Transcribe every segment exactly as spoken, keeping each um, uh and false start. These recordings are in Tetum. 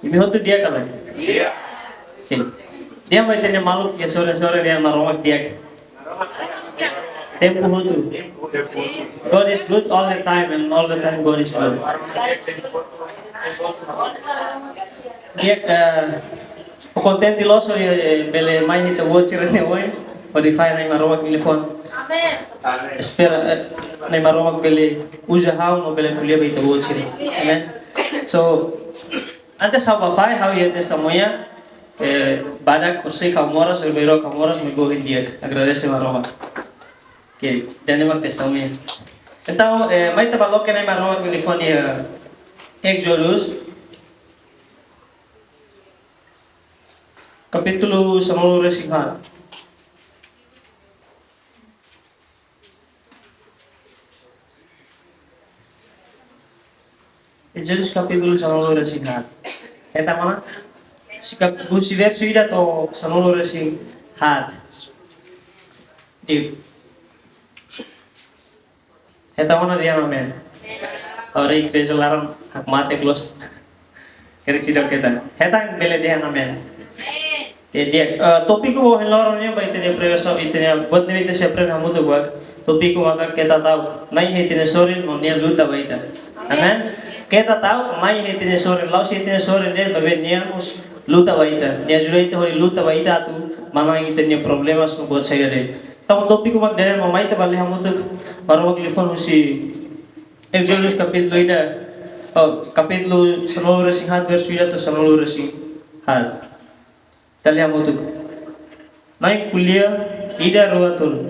Imi hotu di'ak ka lae? Sin. Di'ak ba ita-nia maluk, nia sorin-sorin, nia Maromak di'ak. Tempu hotu. God is good all the time, and all the time God is good. Di'ak, eh, kontente loos, eh, bele mai iha ita-boot sira ne'e ohin. Hodi fahe Na'i Maromak nia liafuan. Amen. Espera, eh, Na'i Maromak bele uza ha'u no bele ko'alia ba ita-boot sira. Amen. So, antes ha'u bá fahe, ha'u iha testemuña, eh, badak horisehik ha'u moras, ohin loron ha'u moras, maibé ohin di'ak. Agradese Maromak. Oke, ida-ne'e mak testemuña. Entaun, eh, mai ita bá loke Na'i Maromak nia liafuan iha Ézodu, kapítulu sanulu-resin-haat. Ézodu kapítulu sanulu-resin-haat. Hetan ona? Husi kap-, husi versu ida to'o sanulu-resin-haat. Di'ak. Hetan ona dehan amen. Ori, igreja laran hakmatek loos. Karik seidauk hetan. Hetan bele dehan amen. Oke, di'ak, eh, tópiku ba ohin loron ne'e ba ita-nia pregasaun, ita-nia, buat ne'ebé ita sei aprende hamutuk ba. Tópiku maka keta ta'uk Na'i iha ita-nia sorin no nia luta ba ita. Amen. Keta ta'uk Na'i iha ita-nia sorin, la'ós iha ita-nia sorin de'it, maibé nia mós luta ba ita. Nia ajuda ita hodi luta ba ita atu manán ita-nia problemas no buat saida de'it. Entaun tópiku mak ida-ne'e, mai ita bá lee hamutuk Maromak nia liafuan husi Ézodu kapítulu ida, oh, kapítulu sanulu-resin-haat, versu ida to'o sanulu-resin-haat. Ita lee hamutuk. Na'i ko'alia, ida, rua, tolu.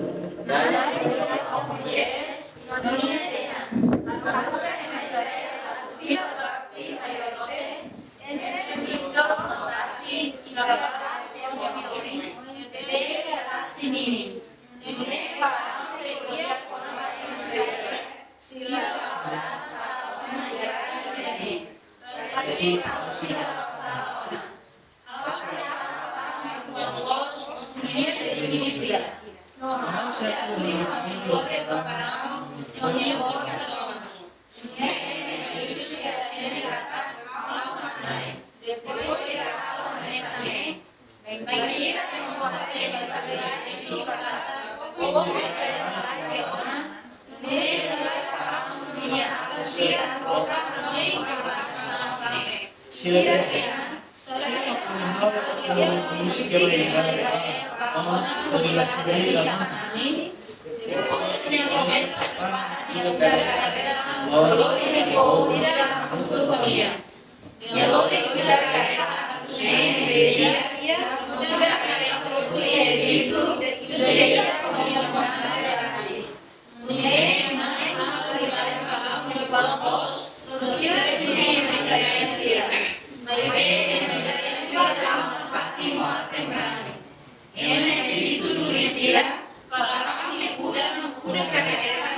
Ema Ejitu duni sira, Faraó nia kuda no kuda karreira,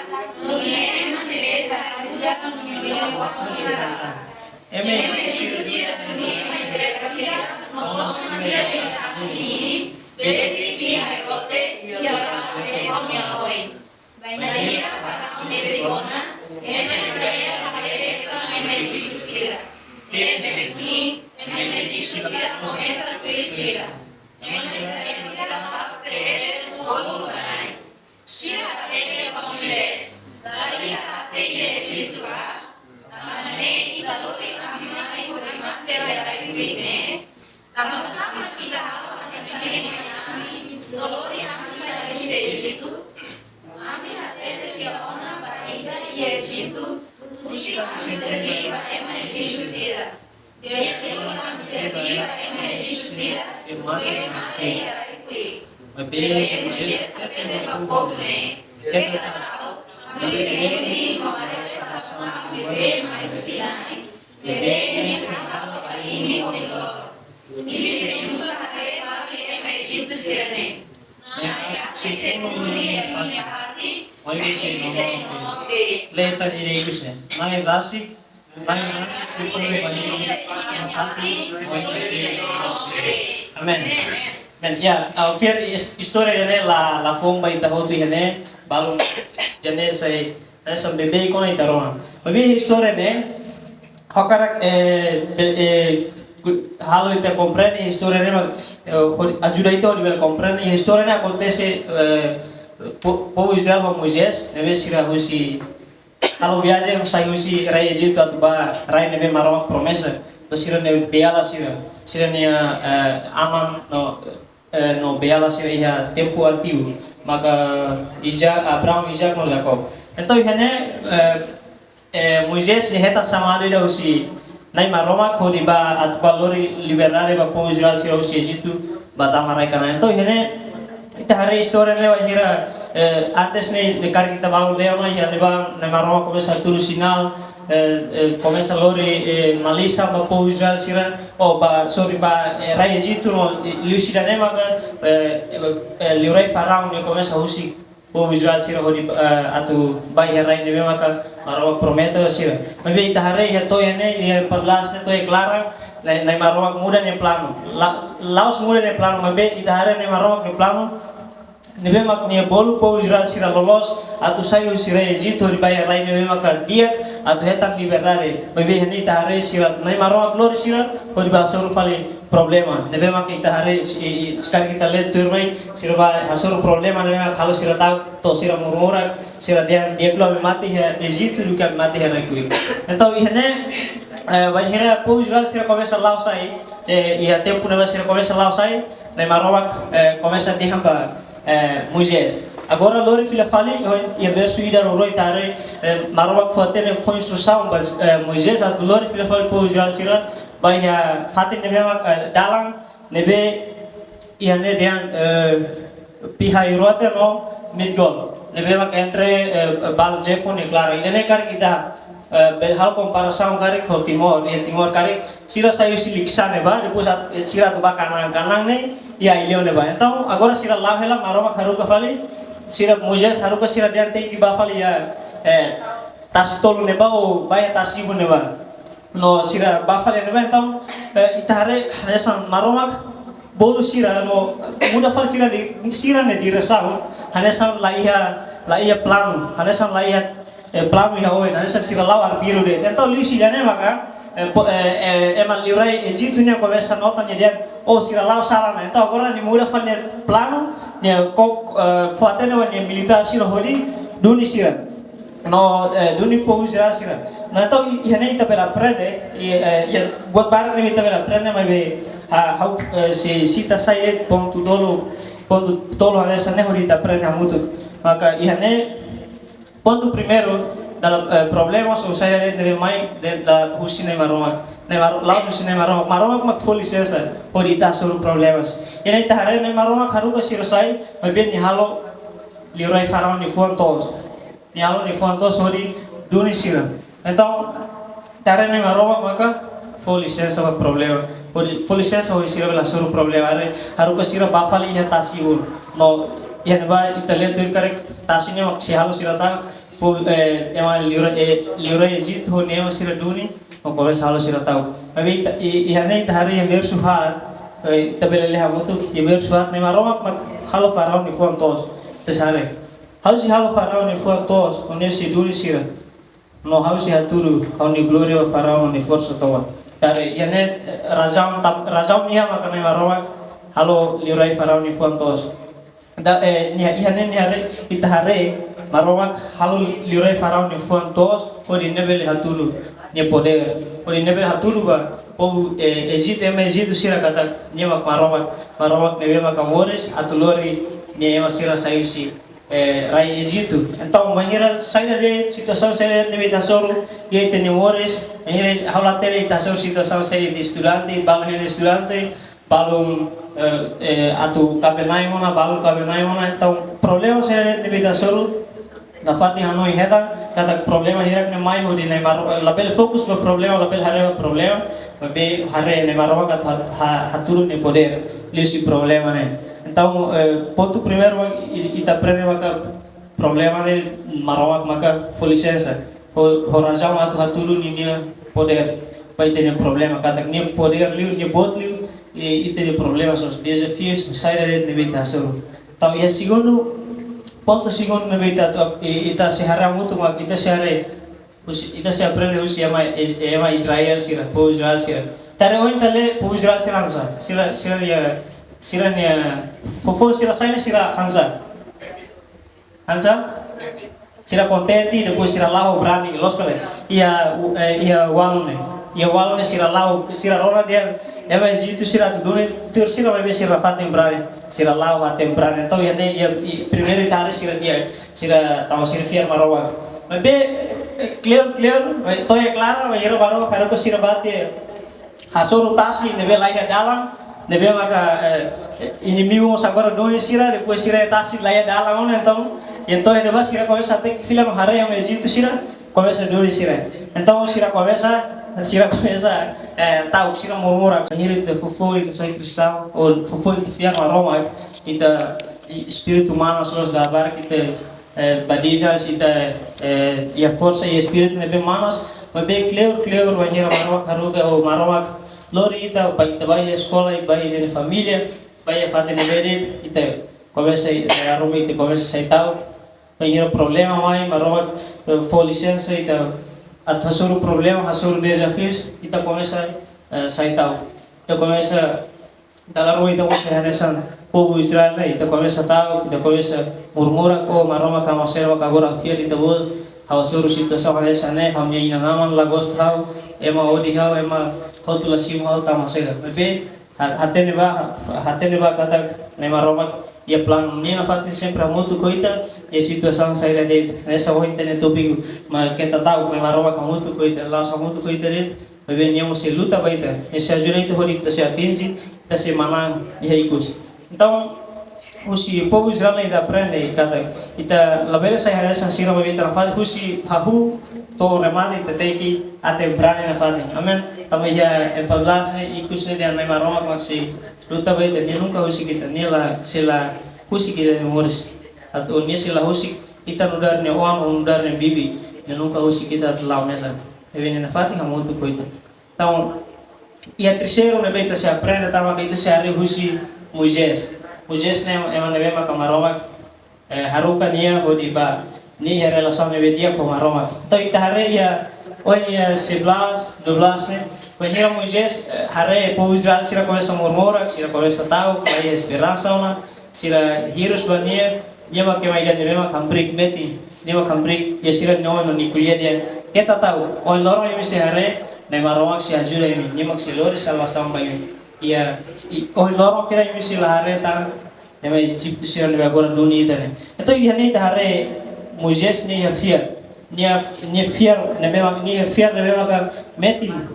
no nia ema ne'ebé sa'e kuda no nia oan sira. Ema Ejitu sira duni ema Israel sira, no toman sira nia tasi ninin, besik iha ai-boot, iha parte ho nia oin. Bainhira Faraó besik ona, ema Israel haree tan ema Ejitu sira. Tebes duni, ema Ejitu sira komesa tuir sira. Ema Israel sira parte eles bolu ba Na'i. Sira hatete ba Moisés: Laiha rate iha Ejitu ka? Tanba ne'e ita lori ami mai hodi mate iha rai-fuik ne'e? Tanba sá mak ita halo hanesan ne'e mai ami, no lori ami sai husi Ejitu? Ami hatete tiha ona ba ita iha Ejitu, husik ami serbí ba ema Ejitu sira. Di'ak liu ami serbí ba ema Ejitu sira, ke mate iha rai-fuik. Maibé Moisés hatete ba povu ne'e: Keta ta'uk, ami bele hili no haree sasán ami bele mai husi Na'i, ne'ebé nia sei halo ba imi ohin loron. Imi sei nunka haree fali ema Ejitu sira ne'e. Na'i rasik sei funu iha imi-nia fatin, maibé imi sei nonook de'it. Lee tan ida ikus ne'e. Na'i rasik, Na'i rasik sei funu iha imi-nia fatin, maibé imi sei nonook de'it. Amen. Amen. Ya, ah, fiar is-, istória ida-ne'e la, la foun ba ita hotu iha ne'e, balun ida-ne'e sai, hanesan beibeik ona ita rona. Maibé istória ne'e, ha'u hakarak, eh, be-, eh, halo ita komprende istória ne'e, eh, hodi ajuda ita hodi bele komprende istória ne'e akontese, eh, po-, povu Israel ho Moisés, ne'ebé sira husi halo viajen sai husi rai Ejitu atu ba rai ne'ebé Maromak promesa ba sira-nia beiala sira, sira-nia, eh, aman no, eh, no beiala sira iha tempu antigu. Maka Isaac, Abraão, Isaac no Jacob. Entaun, iha ne'e, eh, eh, Moisés nia hetan xamadu ida husi Na'i Maromak hodi ba atu ba lori liberdade ba povu Israel sira husi Ejitu ba tama rai Kanaan. Entaun, iha ne'e ita haree istória ne'e bainhira, eh, antes ne'e, ne'e karik ita ba lee ona, iha ne'ebá Na'i Maromak komesa hatudu sinál, eh, eh, komesa lori, eh, malisan ba povu Israel sira, ou ba, sorry, ba, eh, rai Ejitu no, eh, liuhusi ida-ne'e maka, eh, eh, eh, liurai Faraun nia komesa husik povu Israel sira hodi, eh, atu ba iha rai ne'ebé maka Maromak promete ba sira. Maibé ita haree iha to'o iha ne'e, iha empat belas ne'e to'o iha klaran, Na'i, Na'i Maromak muda nia planu. La-, la'ós muda nia planu, maibé ita haree Na'i Maromak nia planu ne'ebé mak nia bolu povu Israel sira loloos atu sai husi rai Ejitu hodi ba iha rai ne'ebé maka di'ak atu hetan liberdade. Maibé iha ne'e ita haree sira, Na'i Maromak lori sira hodi ba hasoru fali problema. Ne'ebé mak ita haree, i, i, se karik ita lee tuirmai, sira ba hasoru problema ne'ebé mak halo sira ta'uk, to'o sira murmura, sira dehan di'ak liu ami mate iha Ejitu duké ami mate iha rai fuik. Entaun, iha ne'e, eh, bainhira povu Israel sira komesa la'o sai, eh, iha tempu ne'ebá sira komesa la'o sai, Na'i Maromak, eh, komesa dehan ba, eh, Moisés. Agora lori fila fali, ho, iha versu ida no rua ita haree, eh, Maromak fó-hatene, fó instrusaun ba, eh, Moisés atu lori fila fali povu Israel sira ba iha fatin ne'ebé mak, eh, dalan ne'ebé iha ne'e dehan, eh, Pi-Hahirote no Migdol. Ne'ebé mak entre, eh, Baal Zefon nia klaran. Ida-ne'e karik ita, eh, bele halo komparasaun karik ho Timor. Iha Timor karik sira sai husi Likisá ne'ebá, depois at-, eh, sira atu ba Kanaan, Kanaan ne'e iha Aileu ne'ebá. Entaun, agora sira la'o hela, Maromak haruka fali, sira Moisés haruka sira dehan tenke ba fali iha, eh, tasi tolu ne'ebá ou ba iha tasi ibun ne'ebá. No sira ba fali ne'ebá, entaun, eh, ita haree, hanesan Maromak bolu sira no muda fali sira di, sira-nia diresaun, hanesan la iha, la iha planu, hanesan la iha, eh, planu iha oin, hanesan sira la'o arbiru de'it. Entaun, liuhusi ida-ne'e maka, eh, po-, eh, eh, ema liurai Ejitu nian komesa nota nia dehan, oh, sira la'o sala ona. Entaun, agora nia muda fali nia planu, nia ko-, eh, fó-hatene ba nia militár sira hodi duni sira. No, eh, duni povu Israel sira. No, entaun, i-, iha ne'e ita bele aprende, i, eh, iha buat barak ne'ebé ita bele aprende, maibé, ah, ha'u, eh, sei sita sai de'it pontu tolu, pontu tolu hanesan ne'e hodi ita aprende hamutuk. Maka, iha ne'e, pontu primeiru, dala, eh, problema sira sai de'it ne'ebé mai de'it, dala husi Na'i Maromak. Na'i Mar-, la'ós husi Na'i Maromak. Maromak mak fó lisensa hodi ita hasoru problemas. Iha ne'e ita haree Na'i Maromak haruka sira sai, maibé nia halo liurai Faraun nia fuan toos. Nia halo nia fuan toos hodi duni sira. Entaun, ita haree Na'i Maromak maka fó lisensa ba problema. Hodi, fó lisensa hodi sira bele hasoru problema. Haree, haruka sira ba fali iha tasi ibun. No, iha ne'ebá ita lee tuir karik tasi ne'e mak sei halo sira ta'uk, po-, eh, ema liurai, eh, liurai Ejitu ho nia ema sira duni, no komesa halo sira ta'uk. Maibé ita, i, iha ne'e ita haree iha versu haat, eh, ita bele lee hamutuk, iha versu haat Na'i Maromak mak halo Faraun nia fuan toos. Ita sei haree. Ha'u sei halo Faraun nia fuan toos, no nia sei duni sira. No ha'u sei hatudu ha'u-nia glória ba Faraun no nia forsa tomak. Ita haree, iha ne'e, eh, razaun tam-, razaun ida maka Na'i Maromak halo liurai Faraun nia fuan toos. Da, eh, nia, iha ne'e nia haree, ita haree, Maromak halo liurai Faraun nia fuan toos, hodi nia bele hatudu nia podér. Hodi nia bele hatudu ba povu, eh, Ejitu, ema Ejitu sira katak nia mak Maromak, Maromak ne'ebé maka moris atu lori nia ema sira sai husi, eh, rai Ejitu. Entaun, bainhira saida de'it, situasaun saida de'it ne'ebé ita hasoru iha ita-nia moris, bainhira ha'u la hatene ita hasoru situasaun saida de'it, estudante, balun hela estudante, balun, eh, eh, atu kaben-na'in ona, balun kaben-na'in ona, entaun problema saida de'it ne'ebé ita hasoru, nafatin hanoin hetan katak problema hirak ne'e mai hodi Na'i Maro-, eh, labele fokus ba problema, labele haree ba problema, maibé haree Na'i Maromak atu ha-, ha-, hatudu nia podér liuhusi problema ne'e. Entaun, eh, pontu primeiru i-, ita aprende maka problema ne'e Maromak maka fó lisensa. Ho, ho razaun atu hatudu ninia podér ba ita-nia problema. Katak nia podér liu, nia boot liu, i ita-nia problema, sira-nia dezafiu, saida de'it ne'ebé ita hasoru. Entaun, iha segundu, pontu segundu ne'ebé ita atu, i, ita sei haree hamutuk mak, ita sei haree, husi, ita sei aprende husi ema, ema Israel sira, povu Israel sira. Ita haree ohin ita lee povu Israel sira hanesan, sira, sira-nia, sira-nia foufoun sira sai ne'e sira hanesan. Hanesan? Sira kontente, depois sira la'o brani, loos ka lae? Iha, eh, iha walu ne'e. Iha walu ne'e sira la'o, sira rona dehan ema Ejitu sira atu duni tuir sira, maibé sira fatin brani. Sira la'o fatin brani. Entaun iha ne'e, iha, i, primeiru ita haree sira di'ak, sira tau sira fiar Maromak. Maibé, eh, kleur, kleur, eh, to'o iha klaran, maibé Maromak haruka sira bá tiha hasoru tasi ne'ebé laiha dalan, ne'ebé maka, eh, inimigu mós agora duni sira, depois sira tasi laiha dalan ona, entaun, entaun ne'ebá sira komesa hateke fila no haree ema Ejitu sira komesa duni sira. Entaun sira komesa, sira komesa, eh, ta'uk, sira murmura. Bainhira ita foufoun ita sai kristaun, ou foufoun ita fiar Maromak, ita, i, espíritu manas loos, dala barak ita, eh, badinas, ita, eh, iha forsa, iha espíritu ne'ebé manas, maibé kleur, kleur, bainhira Maromak haruka, ou Maromak lori ita, bá ita bá iha eskola, ita bá iha ita-nia família, bá iha fatin ne'ebé de'it, ita komesa, ita haruka, ita komesa sai ta'uk. Bainhira problema mai, Maromak, eh, fó lisensa, ita atu hasoru problema, hasoru dezafius, ita komesa, eh, sai ta'uk. Ita komesa, dala rua ita mós hanesan povu Israel ne'e, ita komesa ta'uk, ita komesa murmura, "Oh, Maromak, ha'u mak sira mak agora fiar Ita-Boot, ha'u hasoru situasaun hanesan ne'e, ha'u-nia inan-aman la gosta ha'u, ema odi ha'u, ema hotu la simu ha'u, tanba saida?" Maibé, ha-, hatene bá, ha-, hatene bá katak Na'i Maromak iha planu Nia nafatin, sempre hamutuk ho ita, iha situasaun saida de'it. Hanesan ohin ita-nia tópiku, mak keta ta'uk, Na'i Maromak hamutuk ho ita, la'ós hamutuk ho ita de'it, maibé Nia mós sei luta ba ita. Nia sei ajuda ita hodi ita sei atinje, ita sei manán iha ikus. Entaun, husi povu Israel ne'e ita aprende katak ita labele sai hanesan sira, maibé ita nafatin husi hahú to'o remata ita tenke aten brani nafatin. Amen. Tanba iha empat belas ne'e, ikus ne'e dehan Na'i Maromak mak sei luta ba ita, Nia nunka husik ita, Nia la, sei la husik ita-nia moris. Atu Nia sei la husik ita nu'udar Nia oan, nu'udar Nia bibi, Nia nunka husik ita atu la'o mesak. Maibé Nia nafatin hamutuk ho ita. Entaun, iha terseiru ne'ebé ita sei aprende, tanba ita sei haree husi Moisés. Moisés ne'e ema ne'ebé maka Maromak, eh, haruka nia hodi bá, nia iha relasaun ne'ebé di'ak ho Maromak. Entaun ita haree iha, ohin iha sebelas, dua belas ne'e, bainhira Moisés, eh, haree povu Israel sira komesa murmura, sira komesa ta'uk, la iha esperansa ona, sira hirus ba nia, nia mak ema ida ne'ebé mak hamriik metin, nia mak hamriik iha sira-nia oin no nia ko'alia dehan, "Keta ta'uk, ohin loron imi sei haree, Na'i Maromak sei ajuda imi, nia mak sei lori salvasaun ba imi." Iha, i, ohin loron keta imi sei la haree tan, ema Ejitu sira ne'ebé agora duni ita ne'e. Entaun iha ne'e ita haree Moisés nia fiar, nia, nia fiar ne'ebé mak, nia fiar ne'ebé maka metin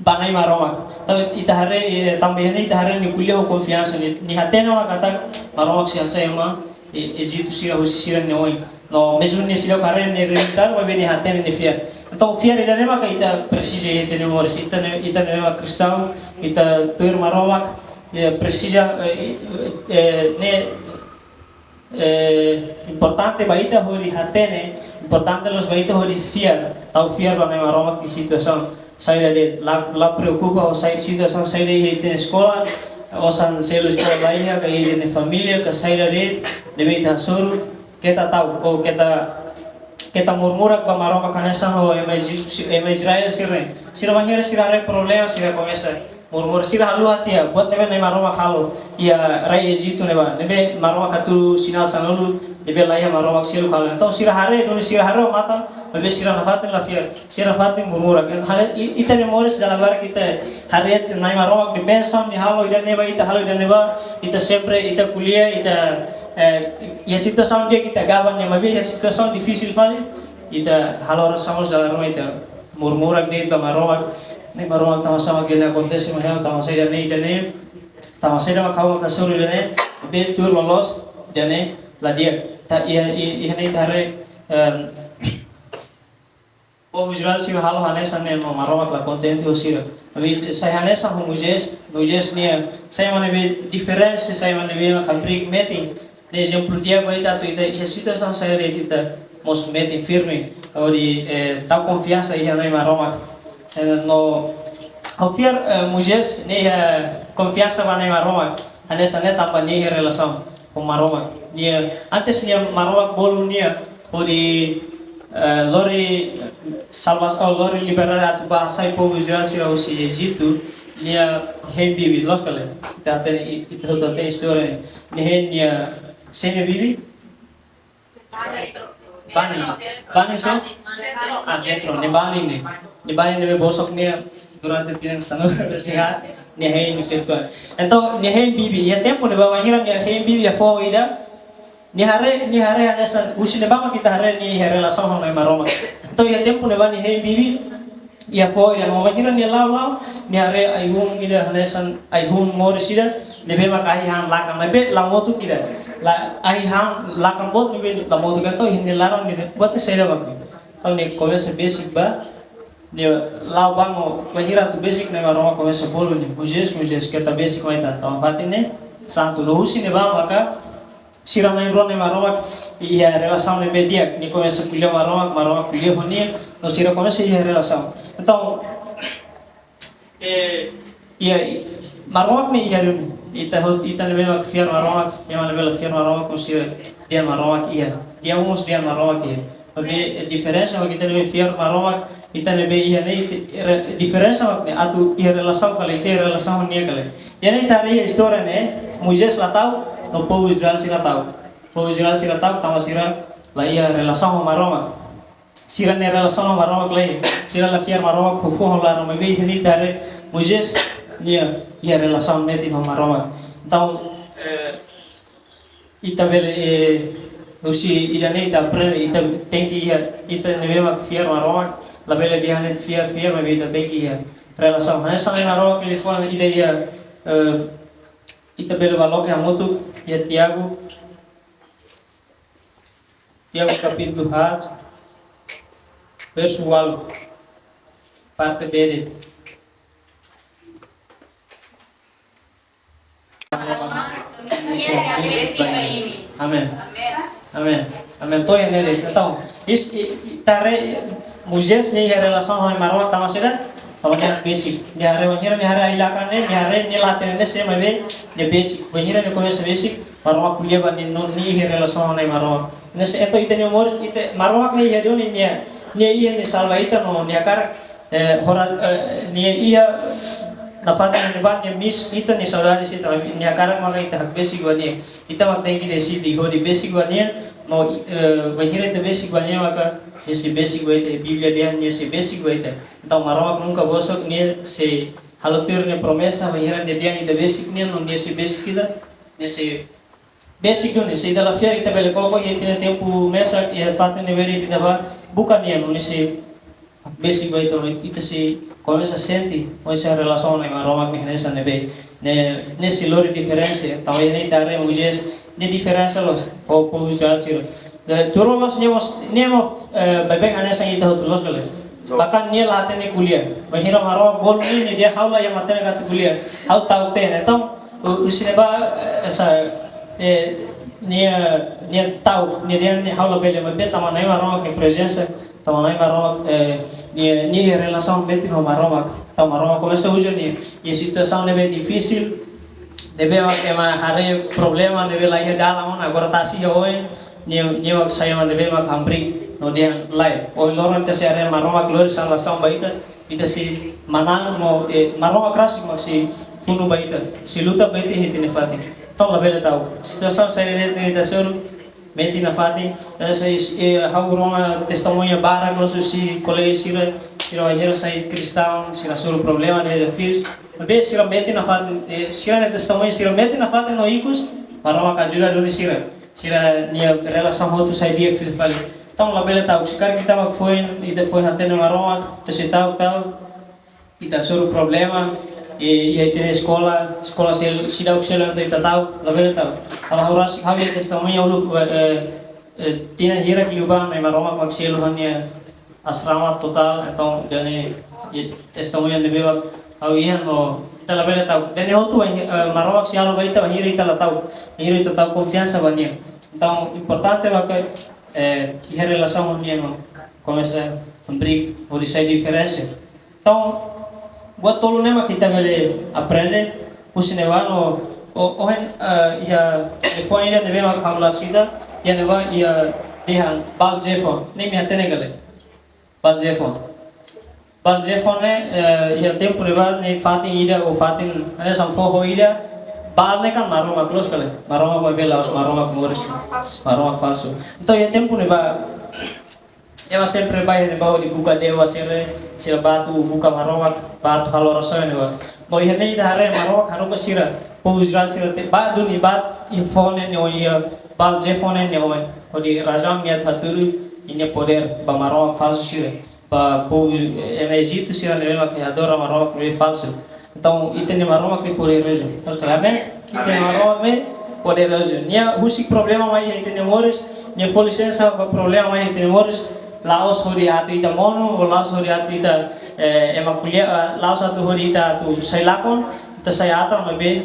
ba Na'i Maromak. Entaun ita haree, eh, tanba ne'e ita haree nia ko'alia ho konfiansa, nia, nia hatene ona katak Maromak sei hasai ema, eh, Ejitu sira husi sira-nia oin. No mezmu nia seidauk haree nia realidade, maibé nia hatene, nia fiar. Entaun fiar ida-ne'e maka ita presiza iha ita-nia moris, ita ne'e, ita ne'ebé mak kristaun, ita tuir Maromak, eh, presiza, eh, eh, ne'e, eh, importante ba ita hodi hatene, importante loos ba ita hodi fiar, tau fiar ba Na'i Maromak iha situasaun saida de'it, la, la preokupa ho sai, situasaun saida iha ita-nia eskola, osan selu eskola la iha, ka iha ita-nia família, ka saida de'it ne'ebé ita hasoru, keta ta'uk, ou keta, keta murmura ba Maromak hanesan ho ema Ejitu, ema Israel sira-ne'e. Sira bainhira sira haree problema, sira komesa murmura, sira haluha tiha buat ne'ebé Na'i Maromak halo iha rai Ejitu ne'ebá. Ne'ebé Maromak hatudu sinál sanulu, ne'ebé la iha, Maromak seluk halo. Entaun sira haree duni, sira haree ho matan, maibé sira nafatin la fiar, sira nafatin murmura. Entaun haree, i, ita-nia moris dala barak ita haree Na'i Maromak nia bensaun, nia halo ida-ne'ebá, ita halo ida-ne'ebá, ita sempre, ita ko'alia, ita, eh, iha situasaun di'ak ita gaba nia, maibé iha situasaun difisil fali, ita halo orasaun mós dala ruma ita murmura de'it ba Maromak, Na'i Maromak, tanba sá mak ida-ne'e akontese mai ha'u, tanba sá ida-ne'e, ida-ne'e, tanba sá ida mak ha'u mak hasoru ida-ne'e, be tuir loloos ida-ne'e la di'ak. Ta iha, i, iha ne'e ita haree, em, povu Israel sira halo hanesan ne'e no Maromak la kontente ho sira. Maibé sai hanesan ho Moisés, Moisés nia sai ema ne'ebé diferensa, sai ema ne'ebé mak hamriik metin. Ne'e ezemplu di'ak ba ita atu ita iha situasaun saida de'it ita mós metin firme, hodi, eh, tau konfiansa iha Na'i Maromak. Eh, no, ha'u fiar, eh, Moisés ne'e iha konfiansa ba Na'i Maromak hanesan ne'e tanba nia iha relasaun ho Maromak. Nia, antes nia, Maromak bolu nia hodi eh, lori salvasaun, lori liberdade atu bá hasai povu Israel sira husi Ejitu, nia hein bibi, loos ka lae? Ita hatene, ita hotu hatene istória ne'e. Nia hein nia, sé nia bibi? Bani. Bani sé? Ah, Jetro. Nia bani ne'e. Nia bani ne'ebé bosok nia durante tinan sanulu-resin-haat, nia hein nia feto. Entaun, nia hein bibi. Iha tempu ne'ebá, wainhira nia hein bibi iha foho ida, nia haree, nia haree hanesan, husi ne'ebá mak ita haree nia iha relasaun ho Nai Maromak. Entaun, iha tempu ne'ebá nia hein bibi iha foho ida, no wainhira nia la'o, la'o, nia haree ai-hun ida hanesan ai-hun moris ida, ne'ebé mak ahi han lakan, maibé la motuk ida. La, ahi han lakan boot ne'ebé la motuk, entaun iha nia laran nia buat ne'e saida mak ne'e. Entaun nia komesa besik bá, nia la'o bá no wainhira atu besik Nai Maromak komesa bolu nia: Moisés, Moisés, keta besik mai tan, tanba fatin ne'e santu. No husi ne'ebá maka sira na'in-rua ne'e Maromak iha relasaun ne'ebé di'ak, nia komesa ko'alia ho Maromak, Maromak ko'alia ho nia, no sira komesa iha relasaun. Entaun, eh, iha, i-, Maromak ne'e iha duni. Ita hotu, ita ne'ebé mak fiar Maromak, ema ne'ebé la fiar Maromak, mós sira dehan Maromak iha. Dehan mós dehan Maromak iha. Maibé, eh, diferensa mak ita ne'ebé fiar Maromak, ita ne'ebé iha ne'e, re-, diferensa mak ne'e atu iha relasaun ka lae, ita iha relasaun ho nia ka lae. Iha ne'e ita haree istória ne'e, Moisés la ta'uk, no povu Israel sira ta'uk. Povu Israel sira ta'uk, tanba sira la iha relasaun ho Maromak. Sira-nia relasaun ho Maromak laiha. Sira la fiar Maromak, fó-fó ho laran, maibé iha ne'e ita haree Moisés, nia iha relasaun metin ho Maromak. Entaun, eh, ita bele, eh, husi ida-ne'e ita aprende, ita tenke iha, ita ne'ebé mak fiar Maromak, labele dehan de'it fiar, fiar, maibé ita tenke iha relasaun. Hanesan Maromak liafuan ida iha, eh, ita bele bá loke hamutuk iha Tiago, Tiago kapítulu haat, versu ualu, parte B de'it. Amen. Amen. Amen. To'o iha ne'e de'it. Entaun, is, i, i, ita haree, Moisés nia iha relasaun ho Maromak tanba saida? Tanba nia besik. Nia haree, wainhira nia haree ai-lakan ne'e, nia haree, nia la hatene ne'e sé, maibé nia besik. Wainhira nia komesa besik, Maromak ko'alia ba nia, no nia iha relasaun ho Nai Maromak. Ne'e sé, entaun ita-nia moris, ita, Maromak ne'e iha duni, nia, nia iha, nia salva ita, no nia hakarak, eh, hora, eh, nia iha nafatin ne'ebá, nia miss ita, nia saudade ita, nia hakarak maka ita hakbesik ba nia. Ita mak tenke deside hodi besik ba nia, no, eh, wainhira ita besik ba nia maka nia sei besik ba ita, Bíblia dehan nia sei besik ba ita. Entaun Maromak nunka bosok, nia sei halo tuir nia promesa, wainhira nia dehan ita besik nia, no nia sei besik ita, nia sei besik duni, se ita la fiar ita bele koko iha ita-nia tempu mesak, iha fatin ne'ebé de'it ita bá buka nia, no nia sei besik ba ita, ita sei komesa sente, komesa relasaun ho Maromak nia hanesan ne'ebé. Ne'e, ne'e sei lori diferensa, tanba iha ne'e ita haree Moisés, ne'e diferensa loos ho povu Israel sira. Tuir loos nia mós, nia mós, eh, baibain hanesan ita hotu, loos ka lae? Loos. Bahkan nia la hatene ko'alia. Wainhira Maromak bolu nia, nia dehan ha'u la iha matenek atu ko'alia. Ha'u ta'uk tiha ona. Entaun, hu-, husi ne'ebá, eh, sa, eh, nia, nia ta'uk, nia dehan nia ha'u labele, maibé tanba Nai Maromak nia prezensa, tanba Nai Maromak, eh, nia, nia iha relasaun metin ho Maromak. Tanba Maromak komesa uza nia, iha situasaun ne'ebé difisil, ne'ebé ema haree problema, ne'ebé la iha dalan ona, agora tasi iha oin, nia, nia mak sai ema ne'ebé mak hamriik, no dehan lae. Ohin loron ita sei haree Maromak lori salvasaun ba ita, ita sei manán no, eh, Maromak rasik mak sei funu ba ita, sei luta ba ita iha ita-nia fatin. Entaun labele ta'uk. Situasaun saida de'it ita hasoru, metin nafatin, eh, sei, eh, ha'u rona testemuña barak loos husi kolega sira, sira wainhira sai kristaun, sira hasoru problema, dezafius. Maibé sira metin nafatin, eh, sira-nia testemuña, sira metin nafatin no ikus, Maromak ajuda duni sira. Sira-nia relasaun hotu sai di'ak fila fali. Entaun labele ta'uk, se karik ita mak foin, ita foin hatene Maromak, ita sei ta'uk, ta'uk, ita hasoru problema, eh, iha ita-nia eskola, eskola sel-, seidauk selu ita ta'uk, labele ta'uk. Ha'u rasik, ha'u iha testemuña uluk, eh, eh, tinan hirak liubá, Nai Maromak mak selu ha'u-nia asrama totál, entaun, ida-ne'e, eh, testemuña ne'ebé mak ha'u iha no, ita labele ta'uk. Ida-ne'e hotu, eh, Maromak sei halo ba ita, wainhira ita la ta'uk, wainhira ita ta'uk konfiansa ba nia. Entaun, importante maka, eh, iha relasaun ho nia no komesa hamriik, hodi sai diferensa. Entaun, buat tolu ne'e mak ita bele aprende husi ne'ebá no, o, ohin, eh, iha, iha foin ida ne'ebé mak ha'u la sita, iha ne'ebá, iha, Dehan Baal Zefon, ne'e imi hatene ka lae? Baal Zefon. Baal Zefon ne'e, eh, iha tempu ne'ebá ne'e fatin ida ou fatin, hanesan foho ida, Baal ne'e kan maromak, loos ka lae? Maromak maibé la'ós maromak moris, maromak falsu. Entaun iha tempu ne'ebá, ema sempre bá iha ne'ebá hodi buka dewa sira, sira bá atu buka maromak, bá atu halo orasaun iha ne'ebá. No iha ne'e ita haree maromak haruka sira, povu Israel sira te bá duni bá iha foho ne'e nia oin, iha Baal Zefon ne'e nia oin, hodi razaun nia atu hatudu nia podér ba maromak falsu sira, ba povu, eh, ema Ejitu sira ne'ebé mak adora maromak ne'ebé falsu. Entaun, ita-nia maromak ne'e poderozu. Loos ka lae? Amen. Ita-nia, amen, maromak ne'e poderozu. Nia husik problema mai iha ita-nia moris, nia fó lisensa ba problema mai iha ita-nia moris, la'ós hodi atu ita monu, ou la'ós hodi atu ita, eh, ema ko'alia, eh, la'ós atu hodi ita atu sai lakon, ita sai atan, maibé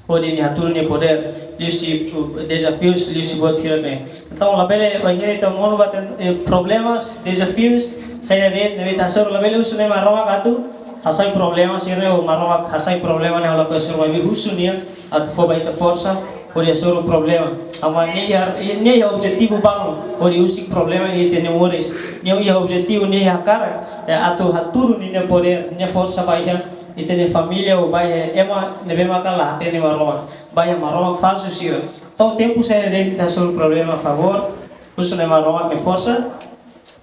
hodi nia hatudu nia podér, liuhusi, uh, dezafius, liuhusi buat sira-ne'e. Entaun, labele bainhira ita monu ba, eh, problemas, dezafius, saida de'it ne'ebé ita hasoru, labele husu ne'e maromak atu hasai problema sira-ne'e, ou maromak hasai problema ne'e ha'u lakohi hasoru, maibé husu nia atu fó ba ita forsa hodi hasoru problema. Tanba nia iha, nia iha objetivu balun hodi husik problema iha ita-nia moris. Nia iha objetivu, nia iha hakarak, eh, atu hatudu nia podér, nia forsa ba iha ita-nia família ou ba iha ema ne'ebé maka la hatene maromak, ba iha maromak falsu sira. Entaun, tempu saida de'it ita hasoru problema, favór, husu ne'e maromak nia forsa,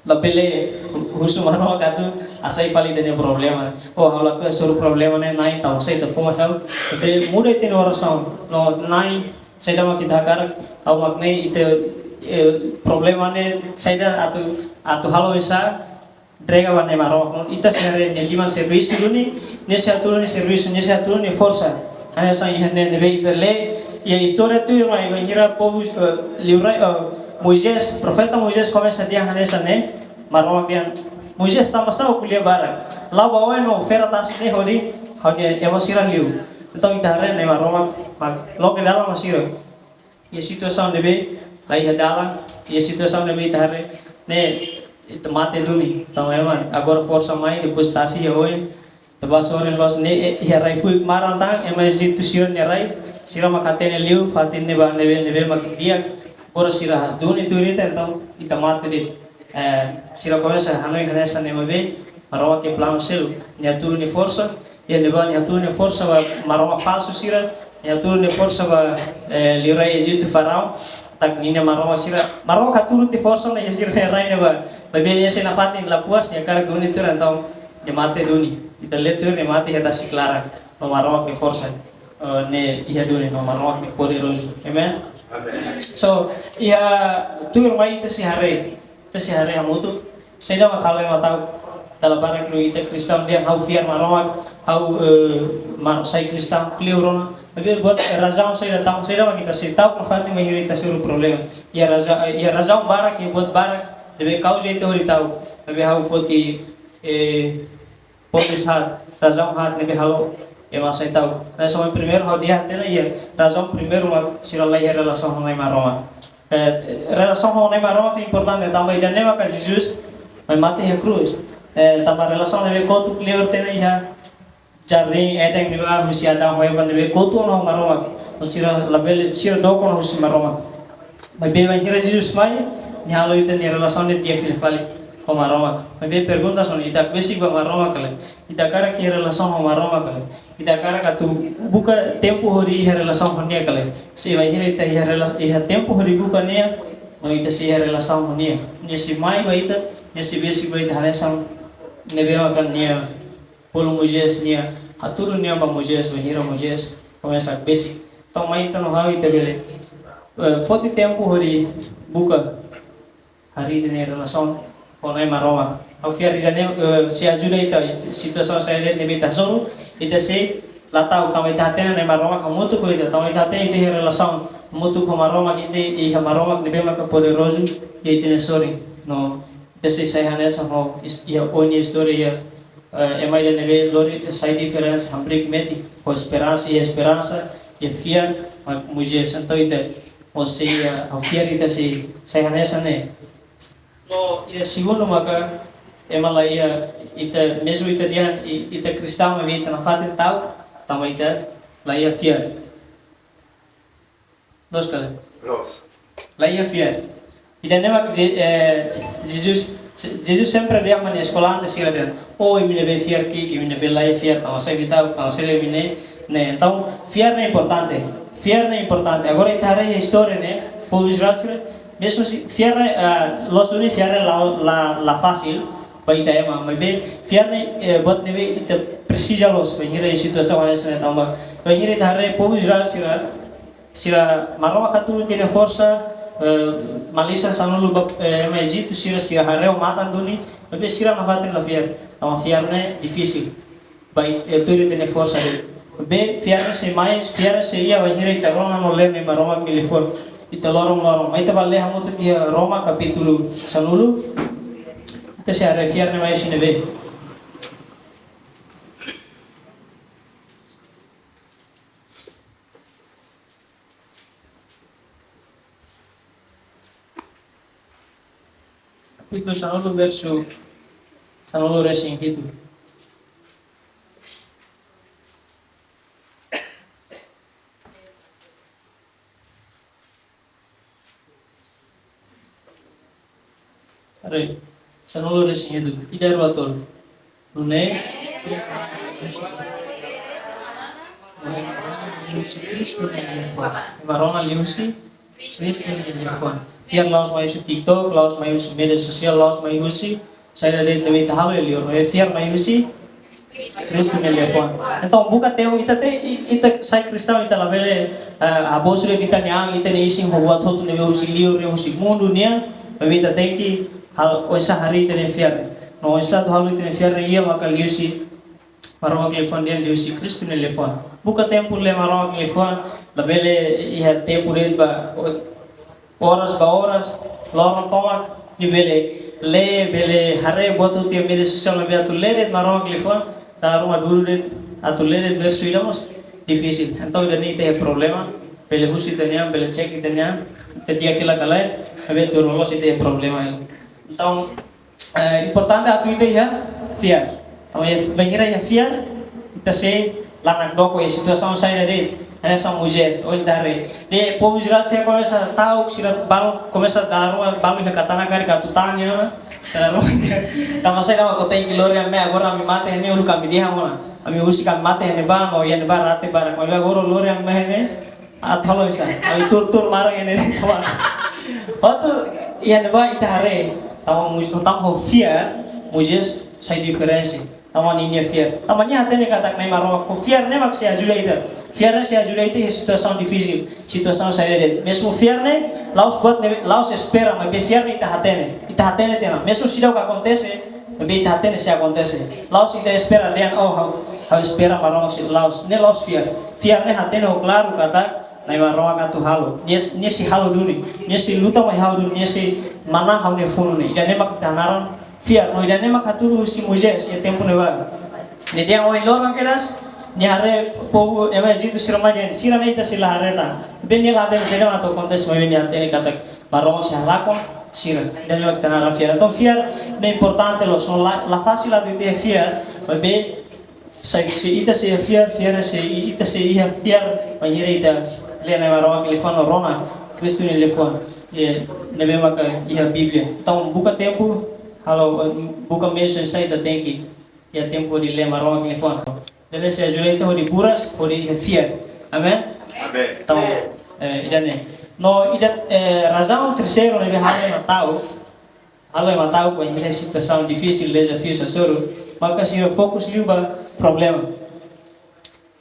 labele husu maromak atu hasai fali ita-nia problema. Ou ha'u lakohi hasoru problema ne'e, Na'i, entaun hasai ita fó mai ha'u, atu muda ita-nia orasaun. No, Na'i, saida mak ita hakarak, ha'u mak ne'e, ita, eh, problema ne'e saida atu, atu halo oinsá, entrega ba ne'e maromak. No ita sei haree nia liman servisu duni, nia sei hatudu nia servisu, nia sei hatudu nia forsa. Hanesan iha ne'e ne'ebé ita lee iha istória tuirmai, bainhira povu, eh, liurai, eh, Moisés, profeta Moisés komesa dehan hanesan ne'e, maromak dehan, Moisés, tanbasá ó ko'alia barak? La'o ba oin no fera tasi ne'e hodi ha'u-nia ema sira liu. Entaun ita haree ne'e maromak mak loke dalan ba sira. Iha situasaun ne'ebé la iha dalan, iha situasaun ne'ebé ita haree ne'e ita mate duni. Entaun, ema agora forsa mai, depois tasi iha oin, ita bá sorin loos ne'e, eh, iha rai fuik maran tan, ema Ejitu sira-nia rai, sira mak hatene liu fatin ne'ebá ne'ebé, ne'ebé mak di'ak, agora sira duni tuir ita, entaun ita mate de'it. Eh, sira komesa hanoin hanesan ne'e, maibé maromak nia planu seluk, nia hatudu nia forsa, iha ne'ebá nia hatudu nia forsa ba maromak falsu sira, nia hatudu nia forsa ba, eh, liurai Ejitu Faraun, katak ninia maromak sira, maromak hatudu nia forsa ona iha sira-nia rai ne'ebá, maibé nia sei nafatin, la puas, nia hakarak duni tuir, entaun nia mate duni. Ita lee tuir nia mate iha tasi klaran, no maromak nia forsa, eh, ne'e iha duni, no maromak ne'e poderozu. Amen? Amen. So, iha tuirmai ita sei haree, ita sei haree hamutuk, saida mak halo ema ta'uk, dala barak liu ita kristaun dehan ha'u fiar maromak, ha'u, eh, ma-, sai kristaun kleur ona. Maibé buat, eh, razaun saida, tanba saida mak ita sei ta'uk nafatin bainhira ita hasoru problema? Iha raza-, eh, iha razaun barak, iha buat barak ne'ebé kauza ita hodi ta'uk. Maibé ha'u foti, eh, pontus haat, razaun haat ne'ebé halo ema sai ta'uk. Nah, so primeiru ha'u dehan tiha ona, iha razaun primeiru mak sira la iha relasaun ho Na'i Maromak. Eh, relasaun ho Na'i Maromak ne'e importante, tanba ida-ne'e maka Jesus mai mate iha krús. Eh, tanba relasaun ne'ebé kotu kleur tiha ona iha jardín Eden ne'ebá, husi Adão ho Eva ne'ebé kotu ona ho Maromak. No sira labele, sira dook ona husi Maromak. Maibé bainhira Jesus mai, nia halo ita-nia relasaun ne'e di'ak fila fali ho Maromak. Maibé pergunta hanesan ne'e, ita besik ba Maromak ka lae? Ita hakarak iha relasaun ho Maromak ka lae? Ita hakarak atu buka tempu hodi iha relasaun ho nia ka lae? Se bainhira ita iha rela-, iha tempu hodi buka nia, no ita sei iha relasaun ho nia. Nia sei mai ba ita, nia sei besik ba ita hanesan ne'ebé maka nia bolu Moisés, nia hatudu nia ba Moisés, bainhira Moisés komesa besik. Entaun mai ita no ha'u ita bele, eh, foti tempu hodi buka harii ita-nia relasaun ho Na'i Maromak. Ha'u fiar ida-ne'e, eh, sei ajuda ita, situasaun saida de'it ne'ebé ita hasoru, ita sei la ta'uk, tanba ita hatene Na'i Maromak hamutuk ho ita, tanba ita hatene ita iha relasaun hamutuk ho Maromak, ita iha Maromak ne'ebé maka poderozu iha ita-nia sorin. No ita sei sai hanesan ho is-, iha oin nia istória iha, eh, ema ida ne'ebé lori sai diferensa, hamriik metin ho esperansa, iha esperansa, iha fiar, mak Moisés. Entaun ita, ou seja, ha'u fiar ita sei sai hanesan ne'e. No iha segundu maka ema la iha, ita, mezmu ita dehan i-, ita kristaun, maibé ita nafatin ta'uk, tanba ita la iha fiar. Loos ka lae? Loos. La iha fiar. Ida-ne'e mak Je-, eh, Jesus, Jesus sempre dehan ba nia eskolante sira dehan: "Oh, imi ne'ebé fiar ki'ik, imi ne'ebé la iha fiar, tama sai ita, tama sai imi ne'e." Ne'e, entaun, fiar ne'e importante. Fiar ne'e importante. Agora, ita haree istória ne'e, povu Israel sira, mezmu se fiar ne'e, ah, loos duni fiar ne'e la, la, la fasil ba ita ema, maibé fiar ne'e, eh, buat ne'ebé ita presiza loos, bainhira iha situasaun hanesan ne'e tanba, bainhira ita haree povu Israel sira, sira Maromak hatudu ita-nia forsa, eh, malisan sanulu ba, eh, ema Ejitu sira, sira haree ho matan duni, maibé sira nafatin la fiar. Tanba fiar ne'e difisil. Ba, eh, tuir ita-nia forsa de'it. Maibé fiar ne'e sei mai, fiar ne'e sei iha bainhira ita rona no lee Maromak nia liafuan. Ita loron-loron. Mai ita bá lee hamutuk iha Roma kapítulu sanulu. Ita sei haree fiar ne'e mai husi ne'ebé. Kapítulu sanulu, versu sanulu-resin-hitu. Haree, sanulu-resin-hitu, ida, rua, tolu. Nune'e, ema rona liuhusi Kristu nia liafuan. Ema rona liuhusi Kristu nia liafuan. Fiar la'ós mai husi TikTok, la'ós mai husi média sosiál, la'ós mai husi saida de'it ne'ebé ita halo iha li'ur, maibé fiar mai husi Kristu nia liafuan. Entaun, buka tempu, ita te, i-, ita sai kristaun, ita labele, eh, habosu de'it ita-nia an, ita-nia isin ho buat hotu ne'ebé husi li'ur, ne'e husi mundu nian, maibé ita tenke hal-, oinsá harii ita-nia fiar. No oinsá atu halo ita-nia fiar ne'e iha maka liuhusi Maromak nia liafuan, dehan liuhusi Kristu nia liafuan. Buka tempu lee Maromak nia liafuan, labele iha tempu de'it ba, o-, oras ba oras, loron tomak, ita bele lee, bele haree buat hotu iha média sosiál, maibé atu lee de'it Maromak nia liafuan, dala ruma dudu de'it, atu lee de'it versu ida mós difisil. Entaun, ida-ne'e ita iha problema, bele husu ita-nia an, bele cek ita-nia an, ita di'ak hela ka lae, maibé tuir loloos ita iha problema. Entaun, eh, importante atu ita iha fiar. Entaun, iha, bainhira iha fiar, ita sei la nakdoko iha situasaun saida de'it. Hanesan Moisés, ohin ita haree. Depois Israel sira komesa ta'uk, sira balun, komesa dala ruma, balun iha katanak karik atu tan iha ona. Dala ruma, tanba saida mak ó tenke lori ami mai, agora ami mate iha ne'e, uluk ami dehan ona. Ami husik ami mate iha ne'ebá, no iha ne'ebá rate barak. Maibé agora lori ami mai iha ne'e, atu halo oinsá? Ami tuur-tuur maran iha ne'e tomak. Atu iha ne'ebá ita haree, tanba Mo-, tanba ho fiar, Moisés sai diferensa. Tanba ninia fiar. Tanba nia hatene katak Na'i Maromak. Ho fiar ne'e mak sei ajuda ita. Fiar ne'e sei ajuda ita iha situasaun difisil, situasaun saida de'it. Mezmu fiar ne'e, la'ós buat ne'e, la'ós espera, maibé fiar ne'e ita hatene. Ita hatene tiha ona. Mezmu seidauk akontese, maibé ita hatene sei akontese. La'ós ita espera dehan, oh, ha'u, ha'u espera Maromak sei, la'ós. Ne'e la'ós fiar. Fiar ne'e hatene ho klaru katak Na'i Maromak atu halo. Nia, nia sei halo duni. Nia sei luta mai ha'u duni. Nia sei manán ha'u-nia funu ne'e. Ida-ne'e mak ita hanaran fiar. No ida-ne'e mak hatudu husi Moisés iha tempu ne'ebá. Nia dehan ohin loron kedas, nia haree povu ema Ejitu sira mai dehan, sira ne'e ita sei la haree tan. Maibé nia la hatene, nia la hatene atu akontese, maibé nia hatene katak Maromak sei halakon sira. Ida-ne'e mak ita hanaran fiar. Entaun fiar ne'e importante loos, no la, la fasil atu ita fiar, maibé se, se ita sei fiar, fiar sei, ita sei iha fiar, bainhira ita lee Na'i Maromak nia liafuan no rona Kristu nia liafuan, eh, ne'ebé maka iha Bíblia. Entaun, buka tempu, halo, eh, buka meius oinsá ita tenke iha tempu hodi lee Maromak nia liafuan. Ida-ne'e sei ajuda ita hodi buras, hodi iha fiar. Amen? Amen. Entaun, eh, ida-ne'e. No, ida, eh, razaun terseiru ne'ebé halo ema ta'uk, halo ema ta'uk bainhira situasaun difisil, dezafiu hasoru, maka sira fokus liu ba problema.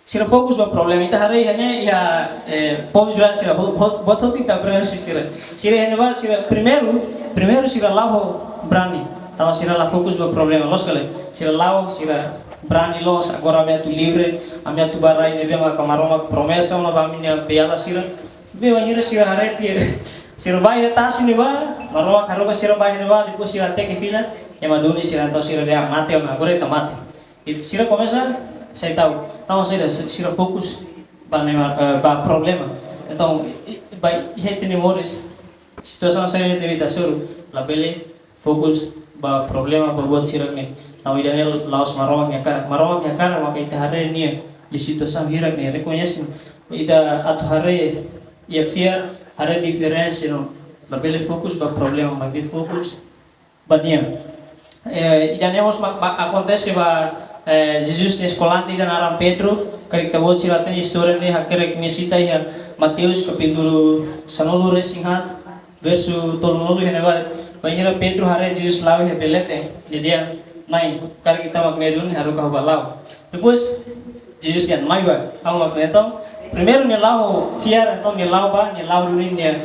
Sira fokus ba problema. Ita haree iha ne'e, iha, eh, povu Israel sira, bo-, bo-, buat hotu ita aprende husi sira. Sira iha ne'ebá, sira primeiru, primeiru sira la'o ho brani. Tanba sira la fokus ba problema, loos ka lae? Sira la'o, sira brani loos, agora ami atu livre, ami atu bá rai ne'ebé maka Maromak promesa ona ba ami-nia beiala sira. Maibé bainhira sira haree tiha, sira bá iha tasi ne'ebá, Maromak haruka sira bá iha ne'ebá, depois sira hateke fila, ema duni sira, entaun sira dehan mate ona, agora ita mate. I sira komesa sai ta'uk, tanba saida, si-, sira fokus ba ne'e, eh, ba problema. Entaun, i-, i-, ba iha ita-nia moris, situasaun saida de'it ita hasoru, labele fokus ba problema, ba buat sira ne'e. Tanba ida-ne'e la'ós Maromak nia hakarak. Maromak nia hakarak maka ita haree nia iha situasaun hirak ne'e, rekoñese. Ita atu haree, iha fiar, haree diferensa no Labele fokus ba problema, maibé fokus ba Nia. Eh, ida-ne'e mós ma-, ma-, akontese ba, eh, Jesus nia eskolante ida naran Pedro, karik ita-boot sira hatene istória ne'e, hakerek nia sita iha Mateus kapítulu sanulu-resin-haat, versu tolunulu iha ne'ebá. Bainhira Pedro haree Jesus la'o iha bee leten, nia dehan: "Mai, karik ita mak ne'e duni, haruka ha'u bá la'o." Depois, Jesus dehan: "Mai bá, ha'u mak ne'e." Entaun, primeiru nia la'o fiar, entaun nia la'o bá, nia la'o duni, nia